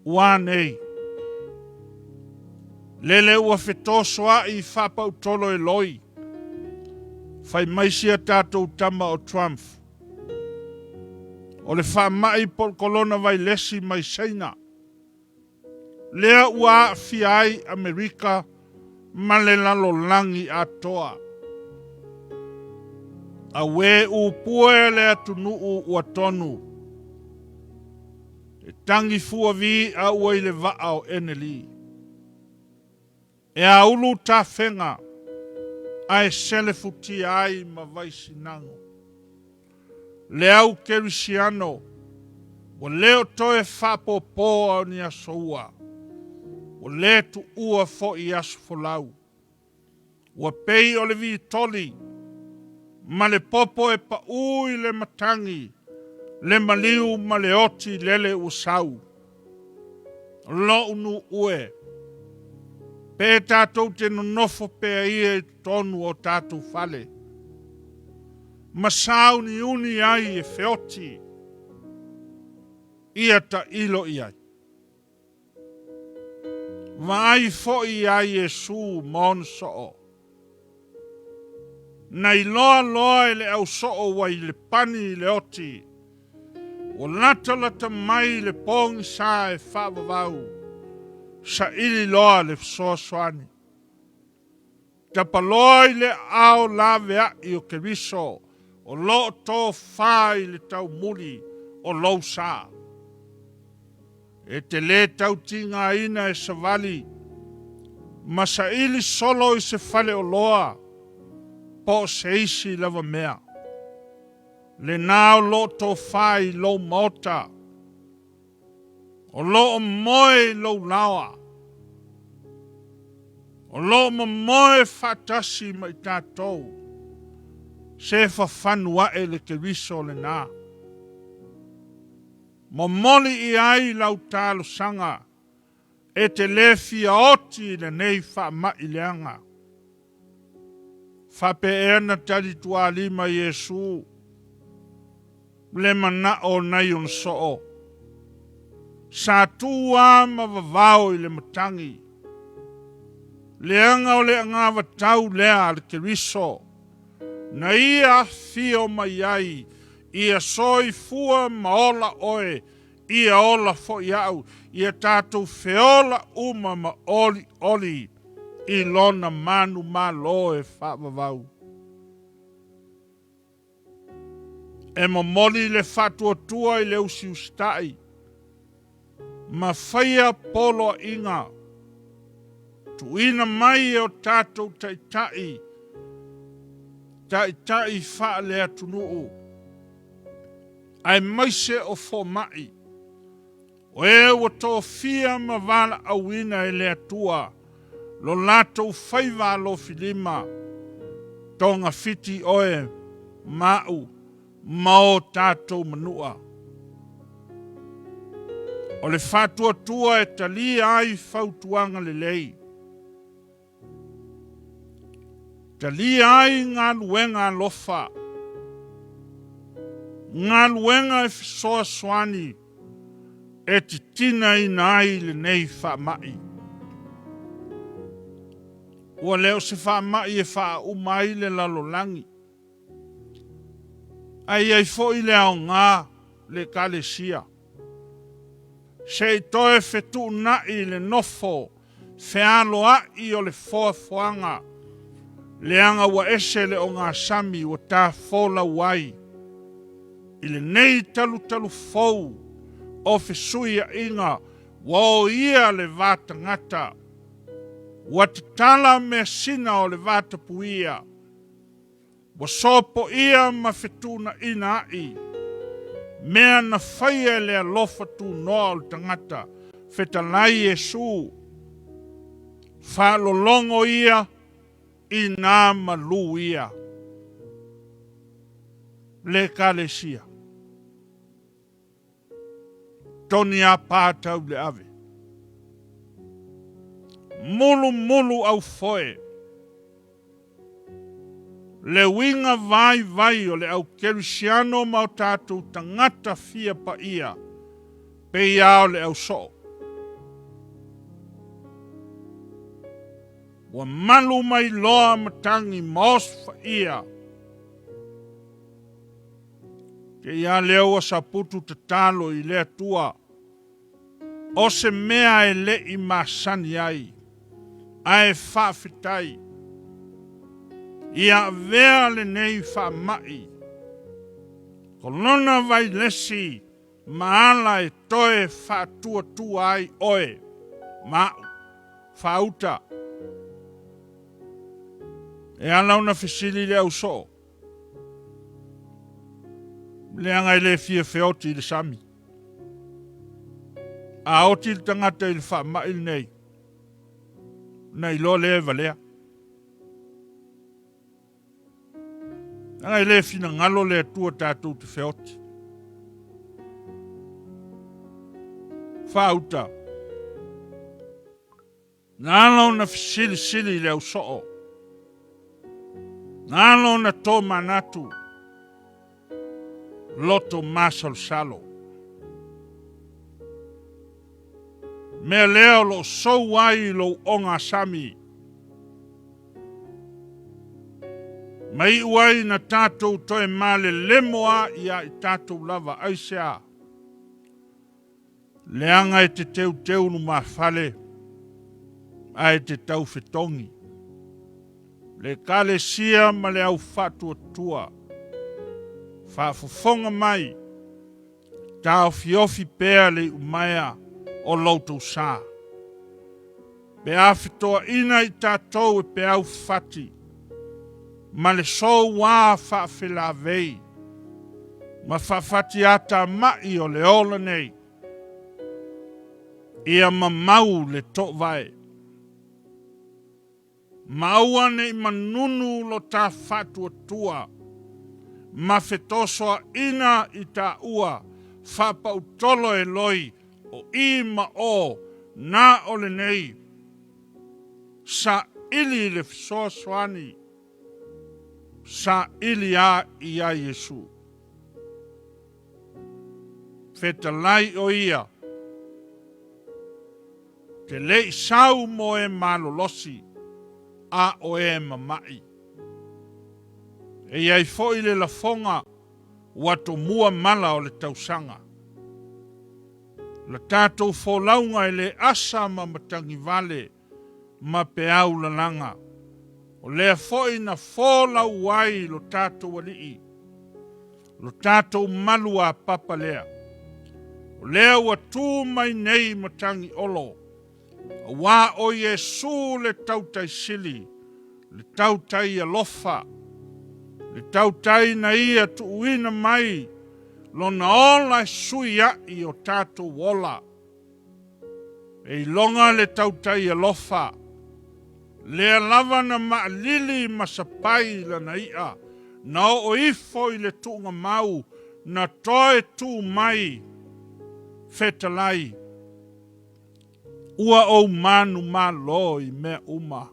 Speaker 2: Ua nei. Lele ua fetosoaʻi faapautolo e loi. Fai mai sia tatou tama o Trump. O le faamaʻi po o le kolona vailesi mai Saina. Lea ua aafia ai Amerika ma le lalolagi atoa. Auē upue le atunuu ua tonu, e tagi fuavii'a ua i le vaa o Eneli. E aulu tafega ae selefutia ai ma vaisinago. Le au kerisiano ua le o toe faapopoa o ni aso ua, ua le tuua foi i aso folau. Ua pei o le vitoli ma le popo e paū i le matagi, le maliu ma le oti lele ua sau. Lo'u nuu e, pe tatou te nonofo pea ia i totonu o tatou fale, ma sauniuni ai e feoti, ia tailo i ai. Vaai foi iā Iesu ma ona soo. Na iloa loa e le au soo ua i le pani i le oti, ua latalata mai le pogisa e faavavau, saili loa le fesoasoani. Tapaloa i le aao laveai o Keriso o lo o tofa i le taumuli o lou sa. E te lē tautigaina e savali ma saili solo i se faleoloa po o se isi lava mea. Lena o lo o tofa i lou maota, o lo o moe i lou laoa, o lo o momoe faatasi ma i tatou, se fafanu ae le Keriso lena. Momoli i ai lau talosaga e te lē fia oti i lenei faama'i leaga. Faapea na talitualima Iesu le mana'o o nai ona soo. Sa tu a ma vavao i le matagi. Leaga o le agavatau lea a le Keriso na ia afio mai ai ia soifua ma ola oe, ia ola foi au, ia tatou feola uma ma olioli i lona manumalo e faavavau. E momoli le faatuatua i le usiusita'i ma faia poloa'iga tuuina mai e o tatou ta'ita'i, ta'ita'i faale-atunuu, aemaise o foma'i, o e ua tofia ma valaauina e le Atua lo latou faiva alofilima, togafiti oe ma a'u ma o tatou manua. O le faatuatua e talia ai fautuaga lelei, talia ai galuega alofa, galuega e fesoasoani e titinaina ai lenei faama'i. Ua le o se faama'i e faauma ai le lalolagi, Ae i ai foi le aoga le Ekalesia se i toe fetuuna'i i le nofo fealoa'i o le foafoaga leaga ua ese le ogasami ua tafolau ai i lenei talutalu fou o fesuia'iga ua oia le va tagata, ua tatala measina o le vatapuia. Ua sopoia ma fetuunaiina a'i mea na faia e le alofa tunoa o le tagata, fetalai Iesu, faalologo ia i nā malū ia. Le Ekalesia. Toni a pā tau le ave. Mulumulu au foe. Le uiga vaivai o le au kerisiano ma o tatou tagata fia paia pei a o le au soo. Ua malu mai loa matagi ma osofaia. Te ia lea ua saputu tatalo i le Atua, o se mea e le i masani ai. Ae faafetai, ia avea lenei faamai kolona vailesi ma ala e toe faatuatua ai oe ma a'u. Faauta. E ala ona fesili i le ausoo, leaga e le fia feoti i le sami. A oti le tagata i le faamai lenei, ona iloa lea e valea. Leaga e le finagalo le Atua tatou te feoti. Faauta. Na ala ona fesilisili i le ausoo. Na ala ona tomanatu. Loto masalosalo. Mea lea o lo o sou ai lou ogasami. Ma iu ai na tatou toe malelemo a ia i tatou lava. Aisea? Leaga e te teuteu lumafale ae te taufetogi. Le Ekalesia ma le au faatuatua, faafofoga mai, taofiofi pea le iumaea o loutou sa. Pe a fetoaina i tatou e peau fati ma le souā faafelavei ma faafatiatamai o le ola nei, ia mamau le toovae. Ma aua ne i manunu lo ta faatuatua ma fetosoaina i taua faapautolo e loi o i ma o na o lenei saili i le fesoasoani saili a ia Iesu. Fetalai o ia Te le i sau mo e malolosi, a o e mama'i. E i ai foi le lafoga ua tomua mala o le tausaga. La tatou folauga e le asa ma matagivale ma peau lalaga, o lea foi na folau ai lo tatou Alii, lo tatou malu a papa lea. O lea ua tu mai nei matagi olo, auā o Iesu le tautai sili, le tautai alofa, le tautai na ia tuuina mai lona ola e sui a'i o tatou ola. E iloga le tautai alofa, lea lava na maalili ma sapai lana i'a, na oo ifo i le tuugamau na toe tu mai, fetalai, ua ou manumalo i mea uma.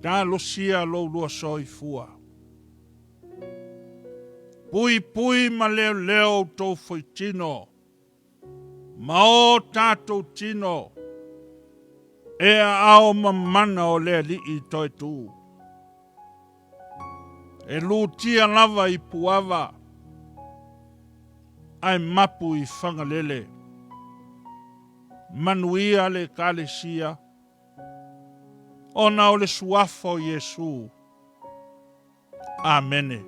Speaker 2: Talosia lou lua soifua. Puipui ma leoleo outou foitino ma o tatou tino e aao mamana o le Alii toe tu. E lutia lava i Puava ae mapu i Fagalele. Manuia le Ekalesia ona o le Suafa o Iesu. Amene.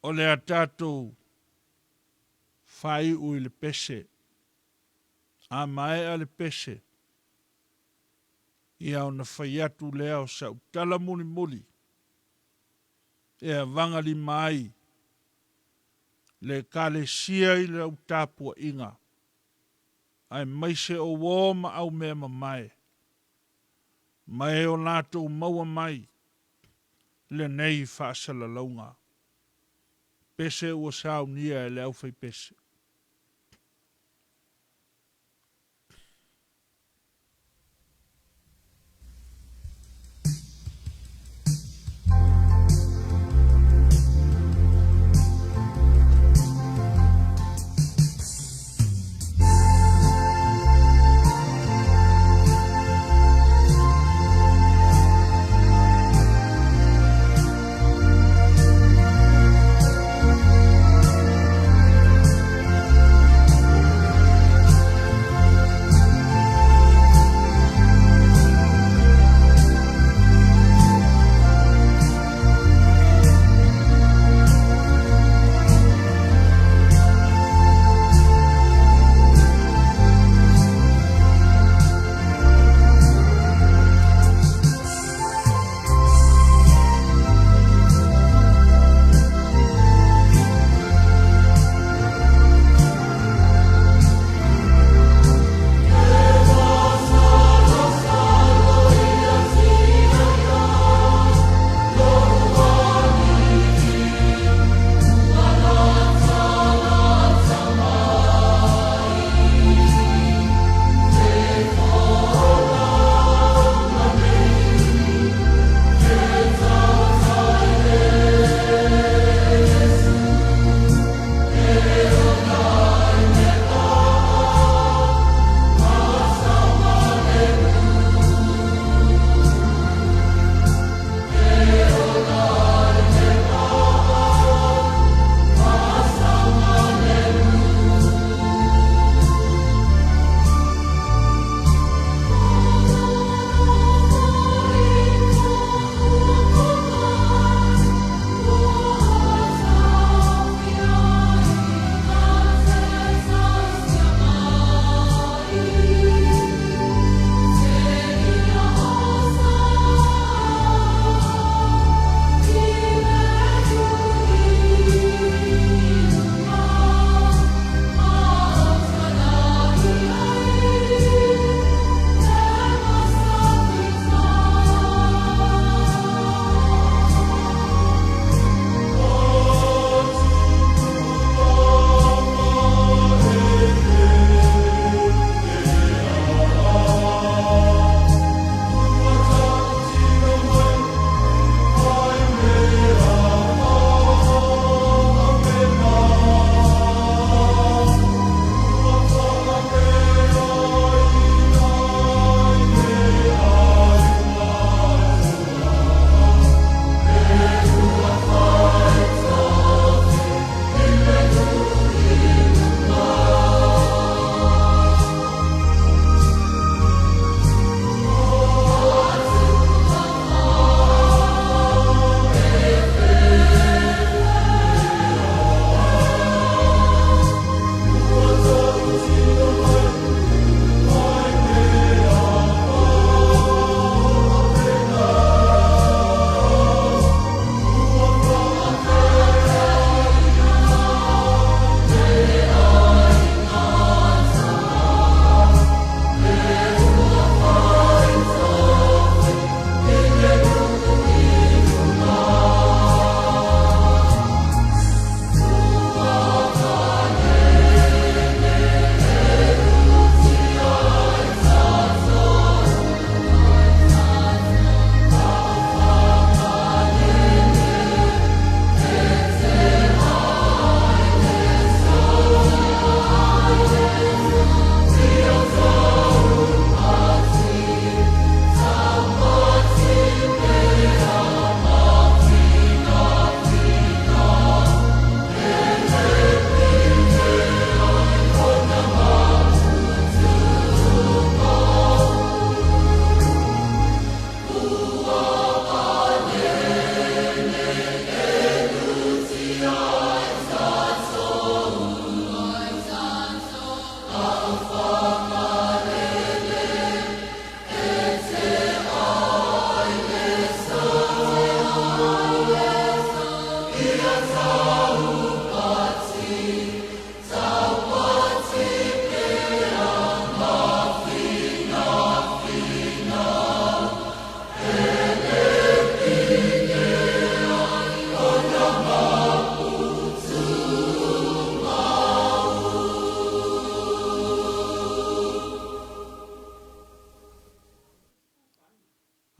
Speaker 2: O le a tatou faaiu i le pese. A maea le pese, ia ona fai atu lea o sau tala mulimuli e avagalima ai le Ekalesia i lau tapuaiga, aemaise o uo ma aumea mamae, ma e o latou maua mai lenei faasalalauga. Pese ua saunia e le aufaipese.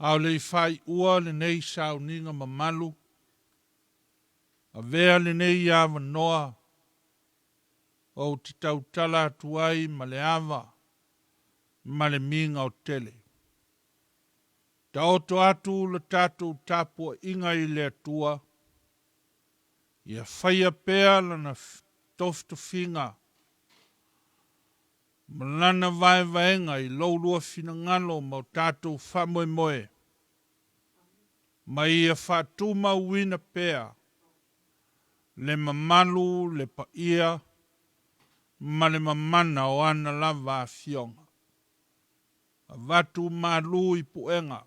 Speaker 2: A o le i faaiua lenei sauniga mamalu, avea lenei avanoa ou te tautala atu ai ma le ava ma le migaotele. Taoto atu le tatou tapuaiga i le Atua, ia faia pea lana tofitofiga ma lana vaevaega i lou lua finagalo ma o tatou faamoemoe, ma ia faatumauina pea le mamalu, le paia ma le mamana o ana lava afioga. Avatu malu i puega,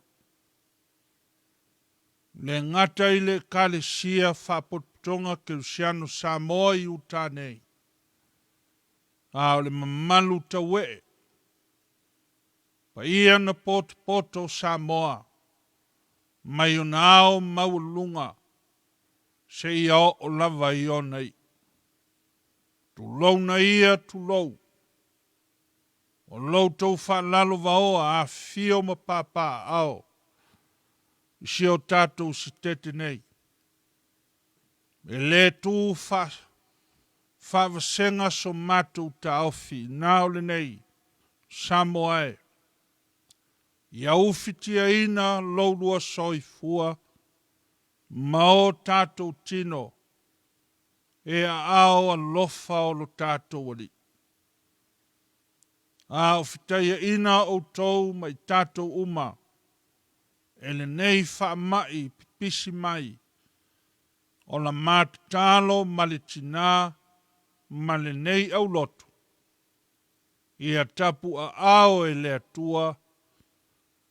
Speaker 2: le gata i le Ekalesia Faapotopotoga Kerisiano Samoa i Utah nei, a o le mamalu tauee, paia na potopoto o Samoa, mai ona ao maualuluga seia oo lava i ona iu. Tulouna ia tulou, o lo outou faalalovaoa afifio ma papaaao i si o tatou sitete nei. E le tu faavasega so matou taofi na o lenei, Samoa e, ia ufitiaina lou lua soifua ma o tatou tino e aao alofa o lo tatou Alii. A o fitaiaina outou ma i tatou uma e lenei faamai pipisi mai, o la matatalo ma le tinā ma lenei aulotu, ia tapuaao e le Atua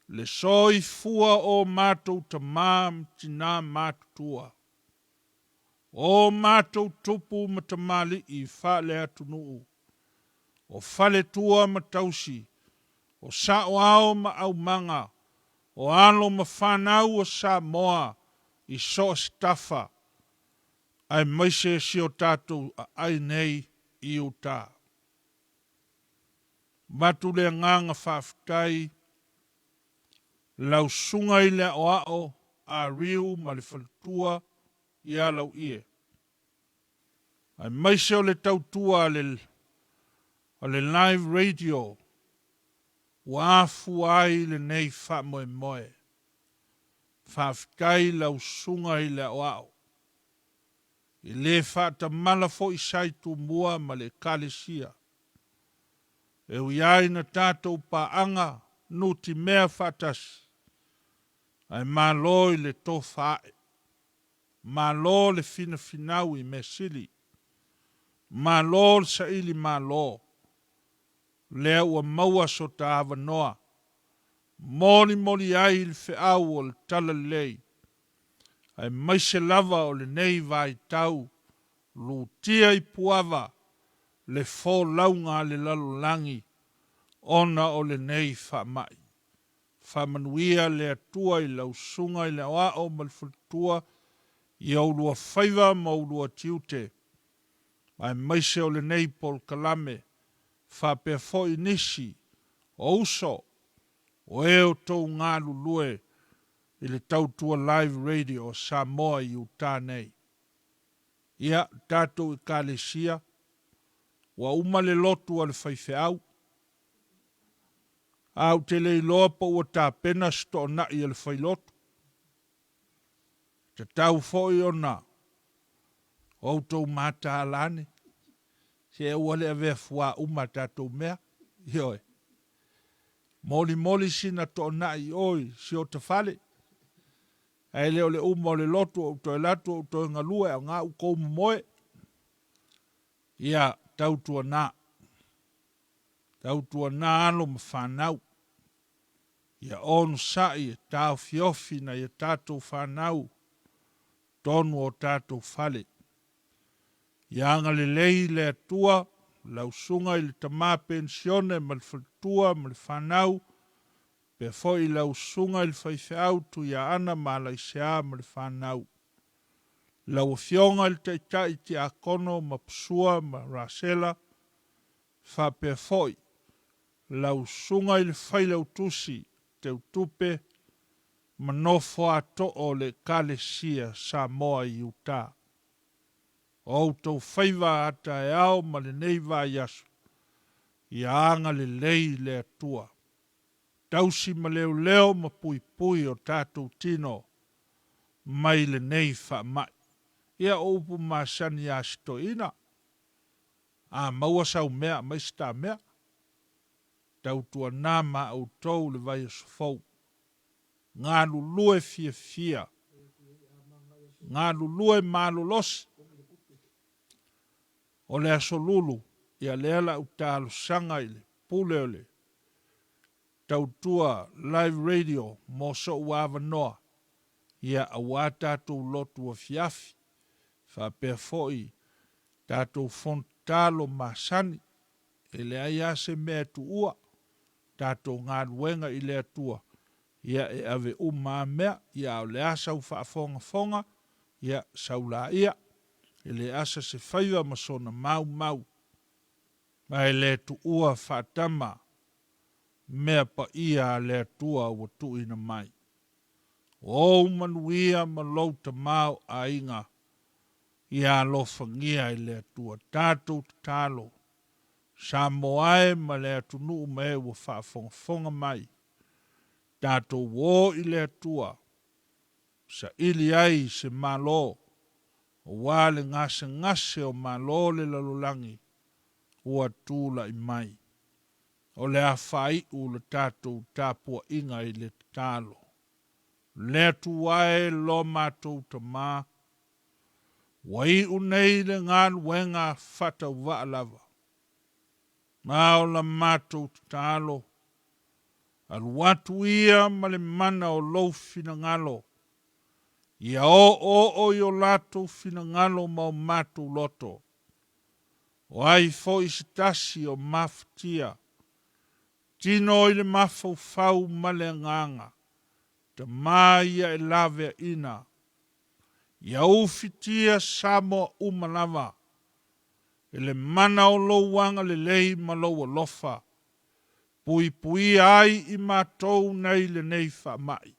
Speaker 2: le soifua o matou tamā ma tinā matutua, o matou tupu ma tamalii faaleatunuu, o faletua ma tausi, o saoao ma aumaga, o alo ma fanau o Samoa i so o se tafa, aemaise si o tatou aai nei i Utah. Avatu le agaga faafetai lau susuga i le aoao a Riu ma le faletua ia Lauie, aemaise o le tautua a le live radio ua afua ai lenei faamoemoe. Faafetai lau susuga i le aoao. E le faatamala foi sa i Tumua ma le Ekalesia. E ui ai na tatou paaga nutimea faatasi, ae malo i le tofa ae, malo le finafinau i mea sili, malo le saili malo, lea ua maua so ta avanoa, molimoli ai le feau o le talalelei, aemaise lava o lenei vaitau lutia i puava le folauga a le lalolagi ona o lenei faamai. Faamanuia le Atua i lau susuga i le aoao ma le faletua i oulua faiva ma oulua tiute, aemaise o lenei polokalame, faapea foi nisi o uso o e o tou galulue i le tautua live radio o Samoa i Utah nei. Ia, tatou Ekalesia, ua uma le lotu a le faifeau, a ou te le iloa po ua tapena se toonai a le failotu. E tatau foi ona outou mataala ane, se aua le avea fuā uma a tatou mea. Ioe. Molimoli sina toonai i o i si ota fale, ae le o le uma o le lotu ou toe alu atu ou toe galue a o ga outou momoe. Ia, tautuana. Tautuana alo ma fanau. Ia onosai e taofiofi nai a tatou fanau totonu o tatou fale. Ia agalelei le Atua lau susuga i le tama penisione ma le faletua ma le fanau, pea foi lau susuga i le faifeau Tuiaana ma Alaisea ma le fanau. Lau Afioga i le Taitai Tiakono ma Pusua ma Rasela, faapea foi lau susuga i le Failautusi Teutupe ma nofoatoo o le Ekalesia Samoa i Utah. O outou faiva a taeao ma lenei vaiaso, ia agalelei le Atua. Tausi ma leoleo ma puipui o tatou tino mai lenei faamai. Ia o upu masani a si toeaina, A maua sau mea, aumai se ta mea. Tautuana ma outou le vaiaso fou. Galulue fiafia. Galulue malolosi. O le Aso Lulu, ia lea la u talosaga i le pule o le Tautua Live Radio mo soʻu avanoa, ia auā tatou lotu afiafi, faapea foi tatou fono tatalo masani, e leai a se mea e tuua, tatou galuega i le Atua, ia e ave uma a mea, ia a o le a sau faafogafoga, ia sau laia, e le asa se faiva ma sona maumau. Ma e le tuua faatama mea paia a le Atua ua tuuina mai. O ou manuia ma lou tamaoaiga ia alofagia e le Atua. Tatou tatalo, Samoa e ma le atunuu ma e ua faafogafoga mai, tatou o i le Atua, saili ai se Malo, aua le gasegase o Malo o le lalolagi ua tulai mai. O le a faaiu le tatou tapuaiga i le tatalo. Le Atua e lo matou Tama, ua iu nei le galuega faatauvaa lava. Ma o la matou tatalo, alu atu ia ma le mana o lou finagalo, ia oooo i o latou finagalo ma o matou loto. O ai foi se tasi o mafatia, tino i le mafaufau ma le agaga, tama ia e laveaina, ia ufitia Samoa uma lava e le mana o lou agalelei ma lou alofa, puipuia ai i matou nei lenei faamai,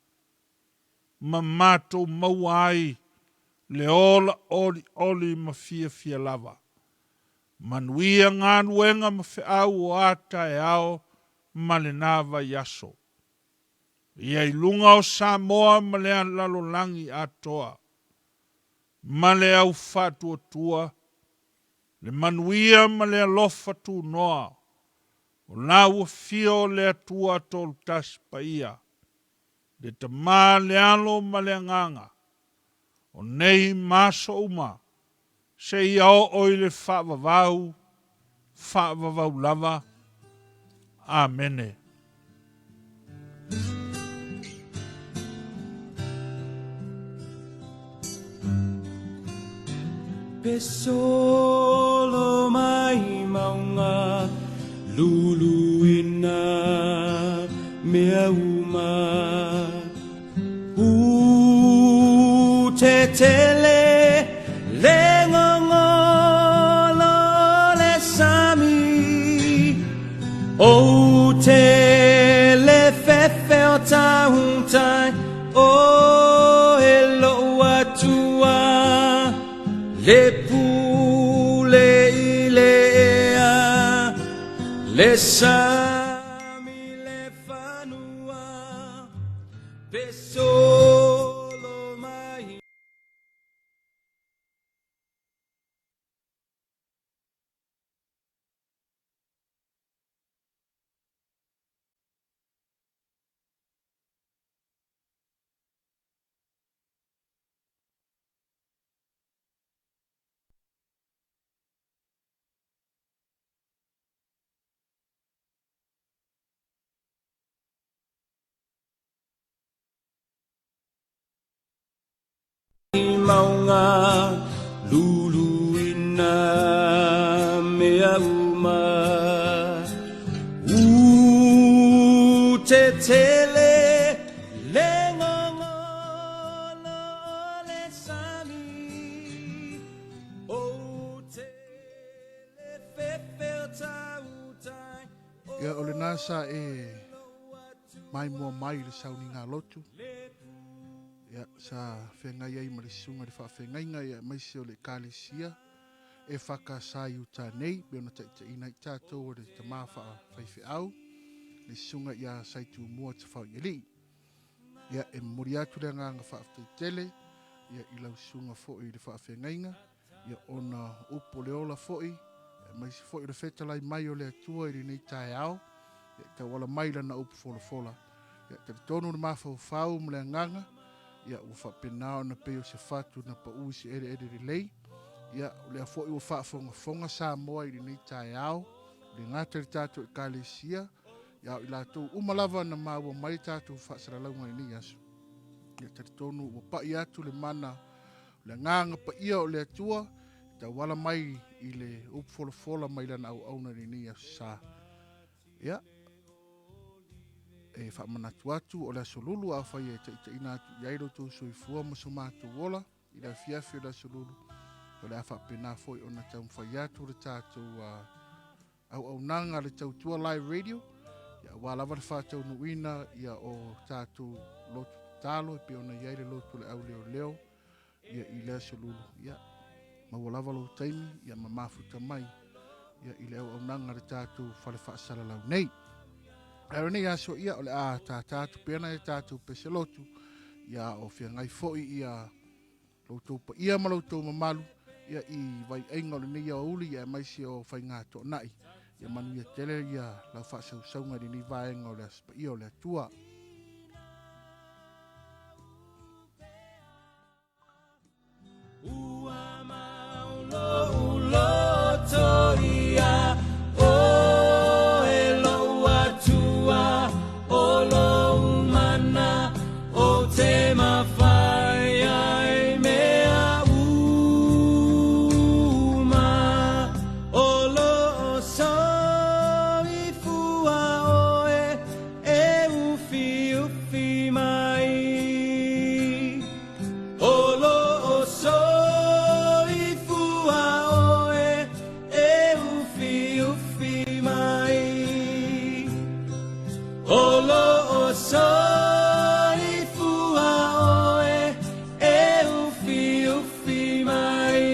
Speaker 2: ma matou maua ai le ola olioli ma fiafia lava. Manuia galuega ma feau o a taeao ma lena vaiaso. Ia i luga o Samoa ma le lalolagi atoa, ma le au faatuatua, le manuia ma le alofa tunoa o la ua fia o le Atua Tolutasi Paia, le Tama, le Alo ma le Agaga, o nei ma aso uma, seia oo i le faavavau, faavavau lava. Amene.
Speaker 3: Pe solo mai mauga luluina mea uma U te tele le gogolo o le sami Ou te le fefe o tahutai O e lou Atua Le pule i le ea Le sami le fanua Pe solo mai. Mauga luluina mea uma U te tele le gogolo o le sami Ou te le fefe o tautai
Speaker 1: Ia, o lena sa e maimoa mai i le sauniga lotu. Ia, sa feagai ai ma le susuga i le faafeagaiga ia aemaise o le Ekalesia EFKS i uta nei, pei ona taitaiina ai tatou e le tama faafaifeau, le susuga ia Saitumua Tafaoialii. Ia, e momoli atu le agaga faafetai tele ia i lau susuga foi i le faafeagaiga, ia ona upu o le ola foi, aemaise foi o le fetalai mai o le Atua i lenei taeao, ia tauala mai lana upu folafola. Ia talitonu le mafaufau ma le agaga, ia ua faapena ona pei o se fatu na pau i se eleele lelei. Ia o lea foi ua faafogafoga Samoa i lenei taeao, e le gata i le tatou Ekalesia, ia o i latou uma lava na maua mai tatou faasalalauga i lenei aso. Ia talitonu ua pai atu le mana o le agaga paia o le Atua e tauala mai i le upu folafola mai lana auauna i lenei aso sa. Ia, e faamanatu atu o le aso Lulu afai e taitaiina atu i ai lo outou soifua ma so matou ola i le afiafi o le aso Lulu, o le a faapena foi ona taumafai atu le tatou auaunaga a le Tautua Live Radio, ia aua lava le faataunuuina ia o tatou lotu tatalo e pei ona i ai le lotu o le auleoleo ia i le aso Lulu. Ia maua lava lou taimi ia ma mafuta mai ia i le auaunaga a le tatou fale faasalalau nei. Ae o lenei aso ia o le a tātā atu pea nai a tatou pese lotu ia o feagai foi ia lo outou paia ma lo outou mamalu ia i vaiaiga o lenei aoauli ia aemaise o faiga toanai. Ia manuia tele ia lau faasausauga i lenei vaega o le Aso Paia o le Atua.
Speaker 3: Ua mau lou loto ia oe lou Atua, o lou mana ou te mafai ai mea uma. O lo o soifua oe e ufiufi mai. O lo o soifua oe e ufiufi mai. O lo o soifua oe e ufiufi mai.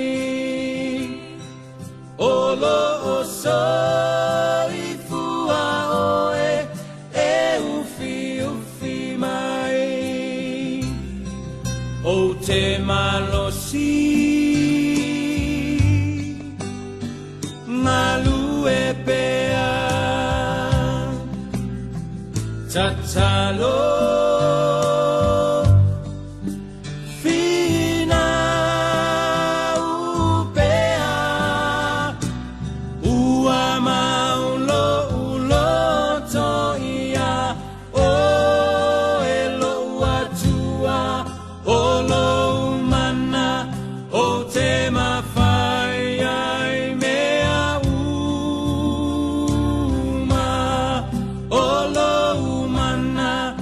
Speaker 3: O lo o soifua oe e ufiufi mai. Ou te malosi galue pea tatalo finau pea ua mau lou loto ia oe lou Atua, o lou mana ou te mafai ai mea uma. O lou mana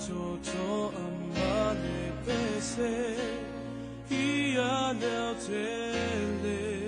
Speaker 3: totoa ma le pese ia leo tele.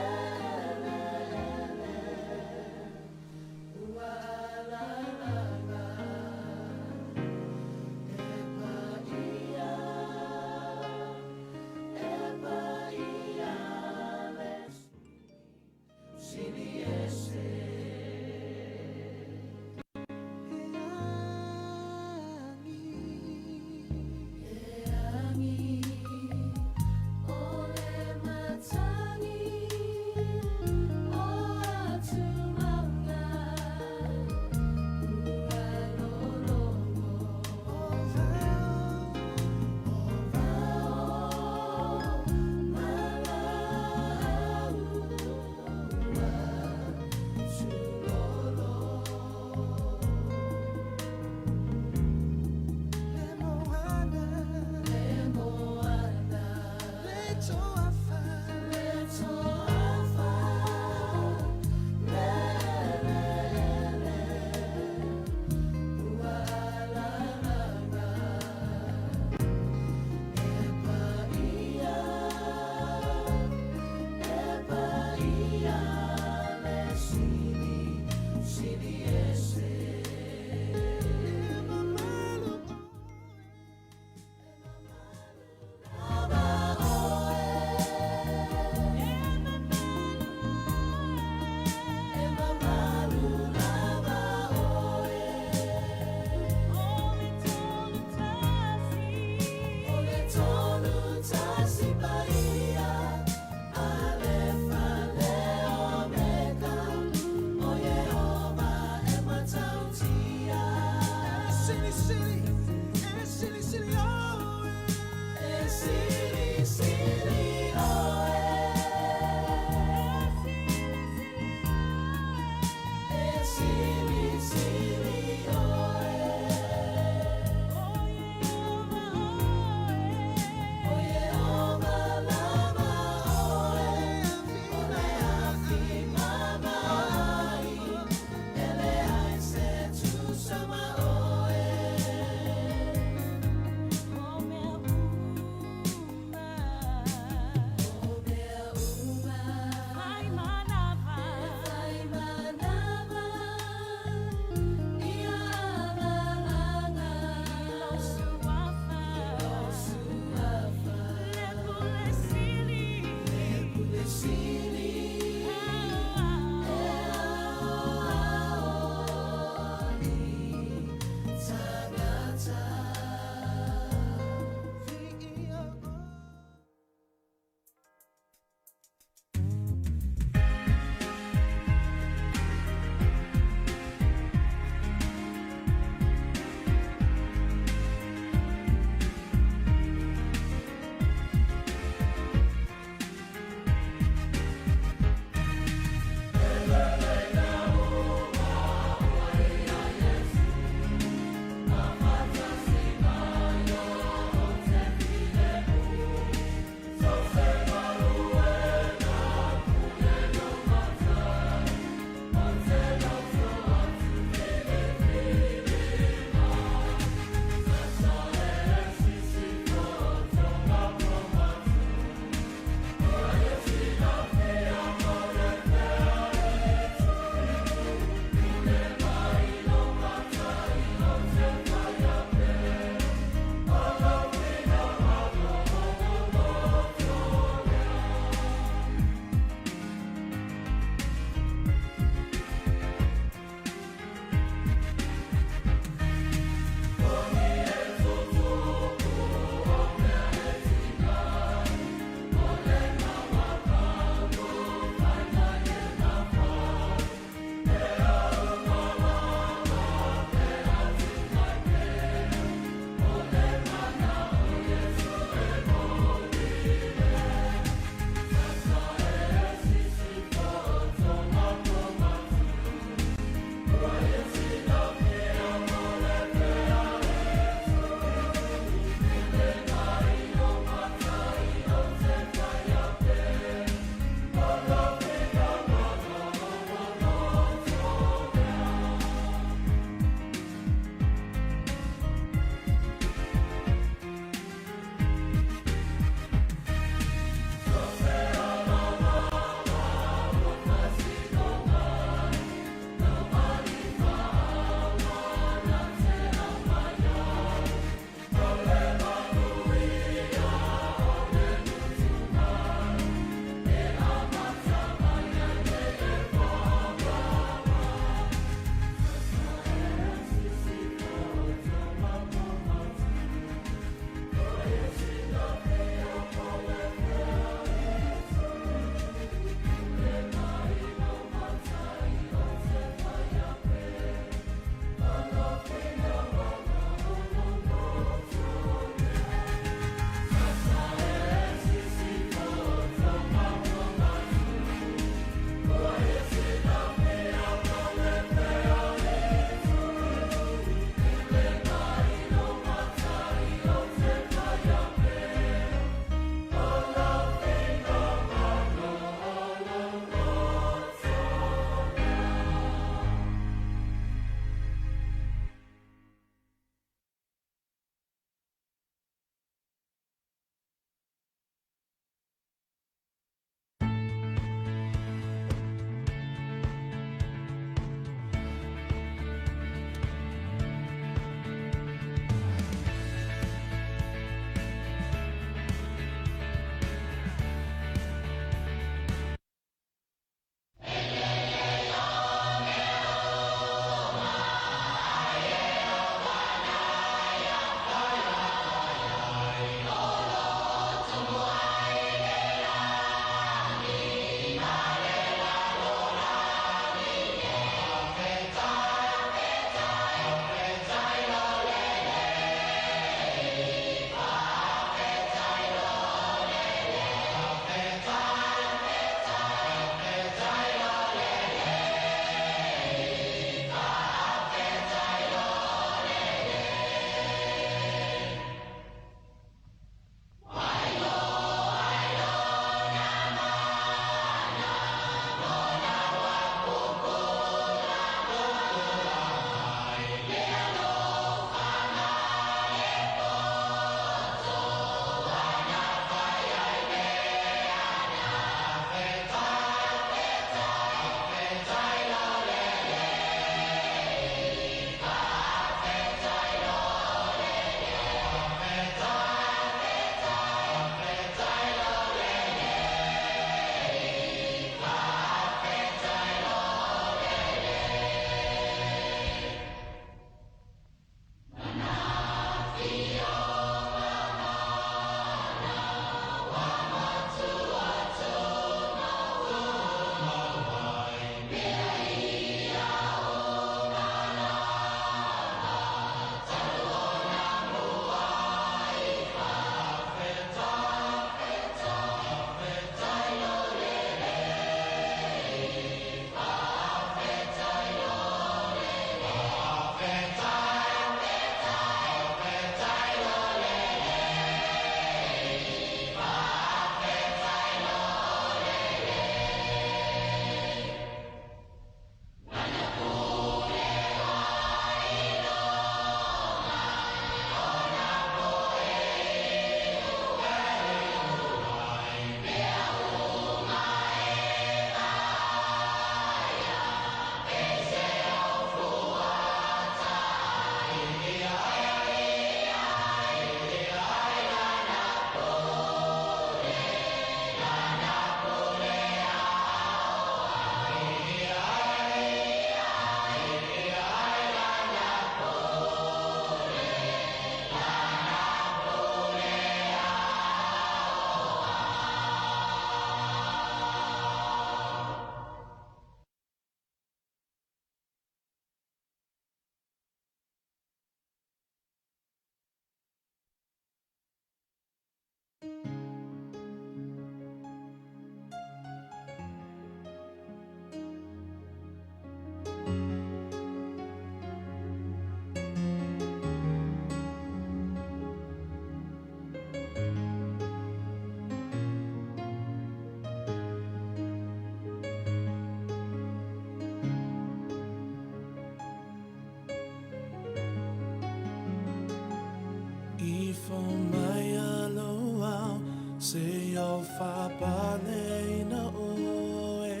Speaker 3: Ifo mai alo au se o fa'apaleina oe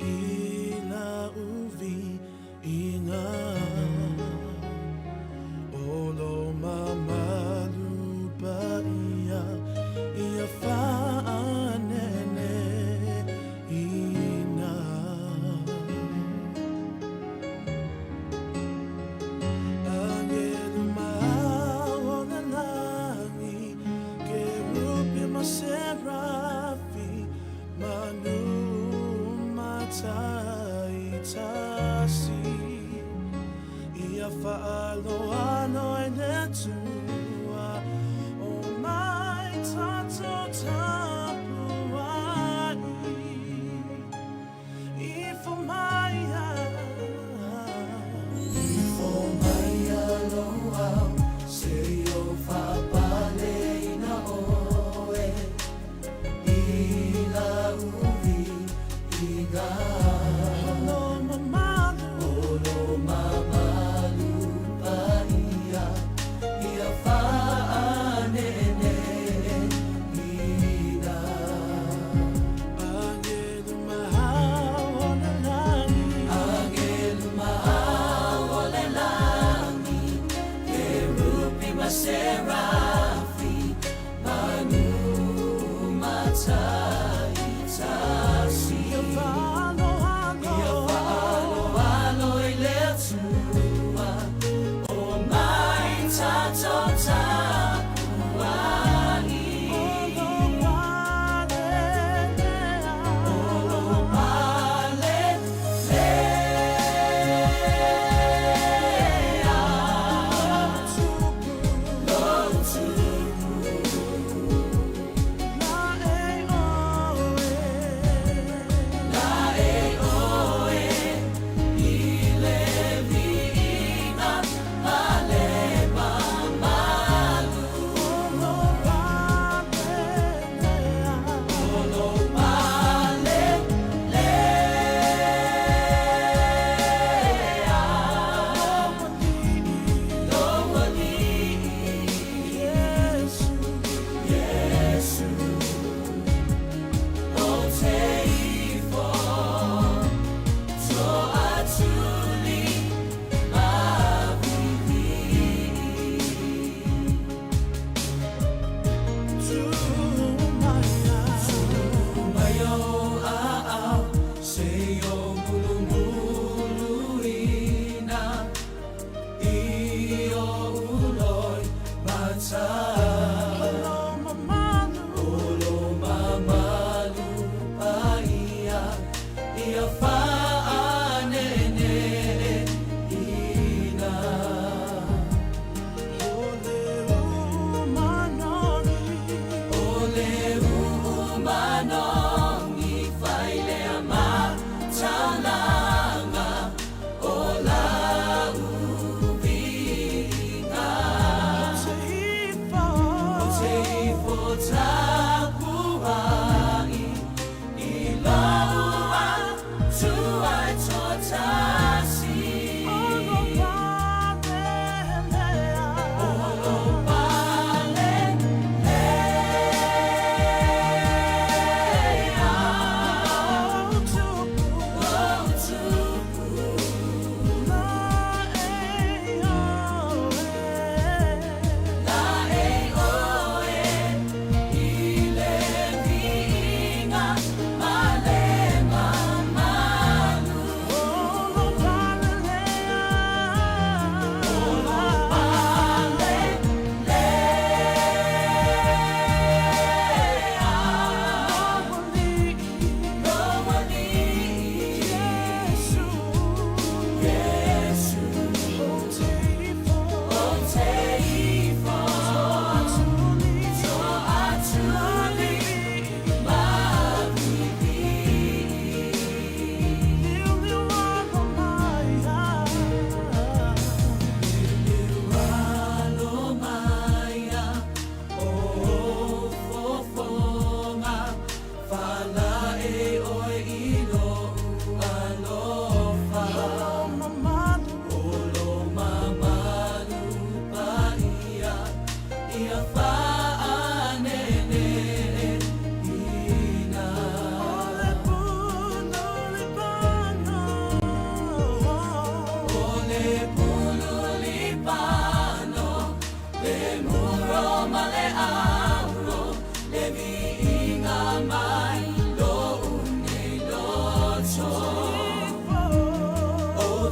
Speaker 3: i lau viiga. O lo mamalu paia ia fa'anene ina. Agelu ma o le lagi, kerupi ma serafi, manu mataitasi. Ia fa'aloalo i le Atua, o mai tatou tapuai. Ifo mai Ifo mai alo au se i o fa'apaleina oe i lau viiga. O lo mamalu, o lo mamalu paia ia.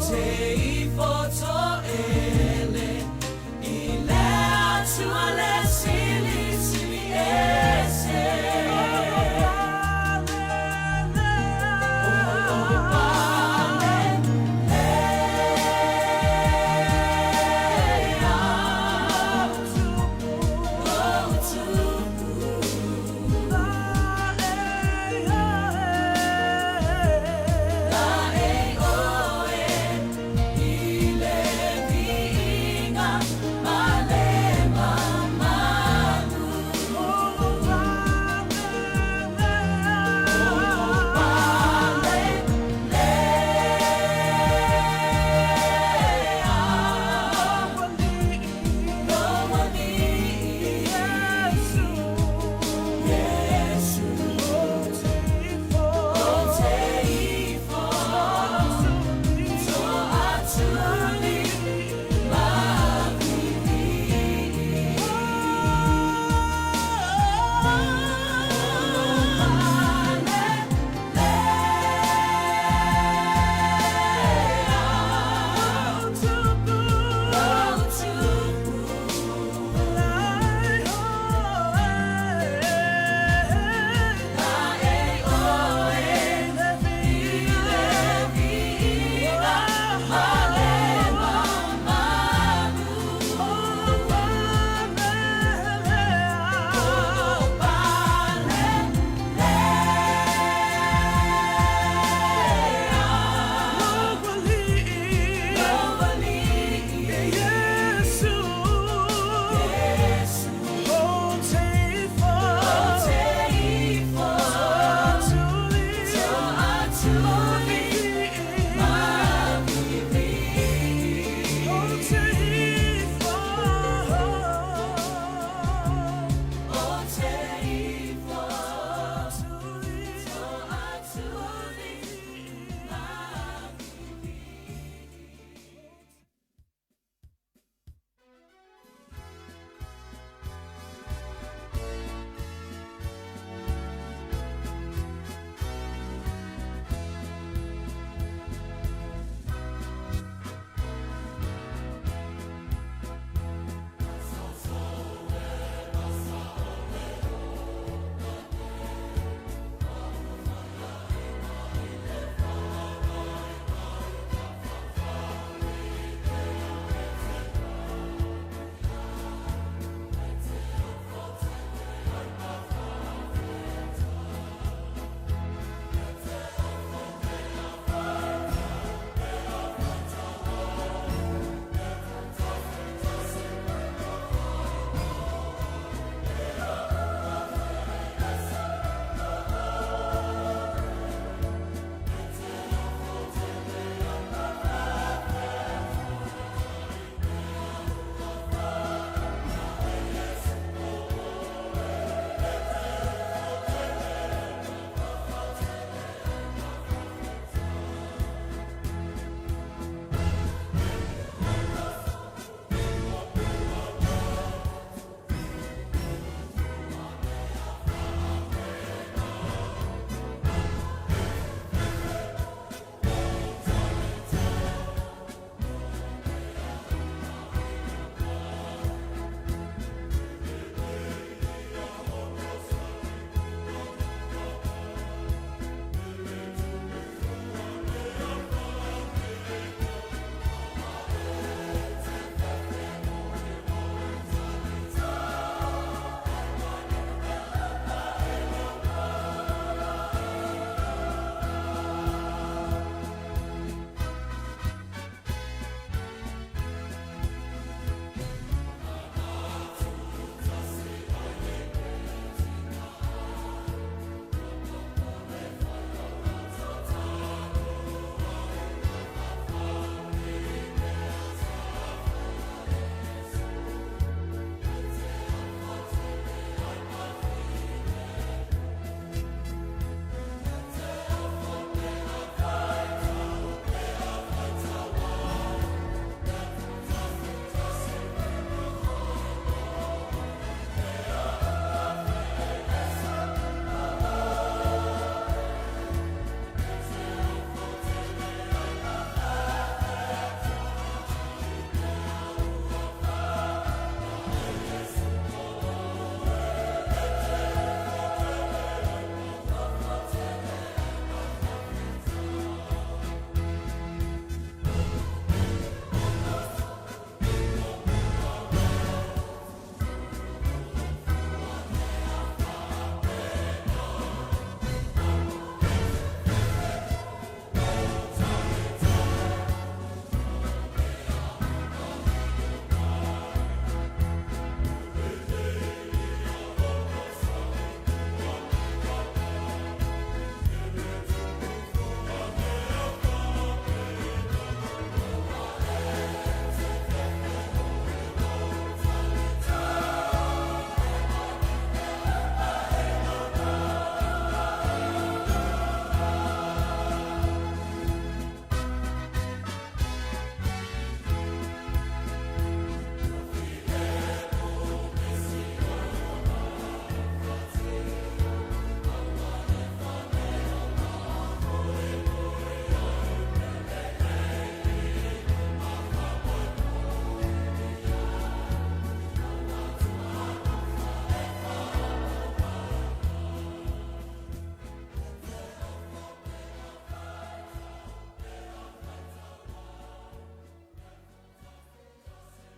Speaker 3: te ifo toele i le Atua le Silisili Ese. O lou pale lea, lou tupu. Laei oe i le viiga.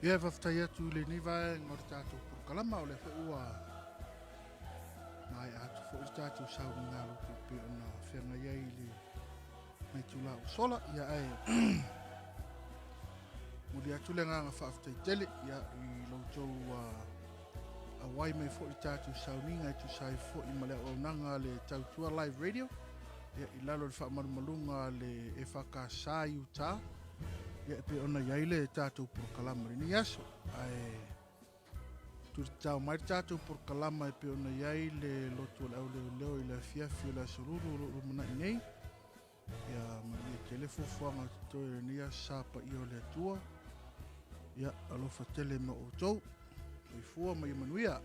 Speaker 1: Ia, e faafetai atu i lenei vaega o le tatou polokalama, o lea foi ua maea atu foi le tatou sauniga lotu e pei ona feagai ai i le itula ua sola. Ia, ae momoli atu le agaga faafetai tele ia i lo outou auai mai foi i le tatou sauniga e tusa ai foi ma le auaunaga a le Tautua Live Radio ia, i lalo o le faamalumaluga a le EFKS i Utah ia, e pei ona i ai le tatou polokalama i lenei aso. Ae tutatao mai le tatou polokalama e pei ona i ai le lotu o le auleoleo i le afiafi o le aso Lulu o lo o lumanai nei. Ia manuia tele fuafuaga o totoe o lenei aso sa paia o le Atua. Ia alofa tele ma outou. Soifua ma ia manuia.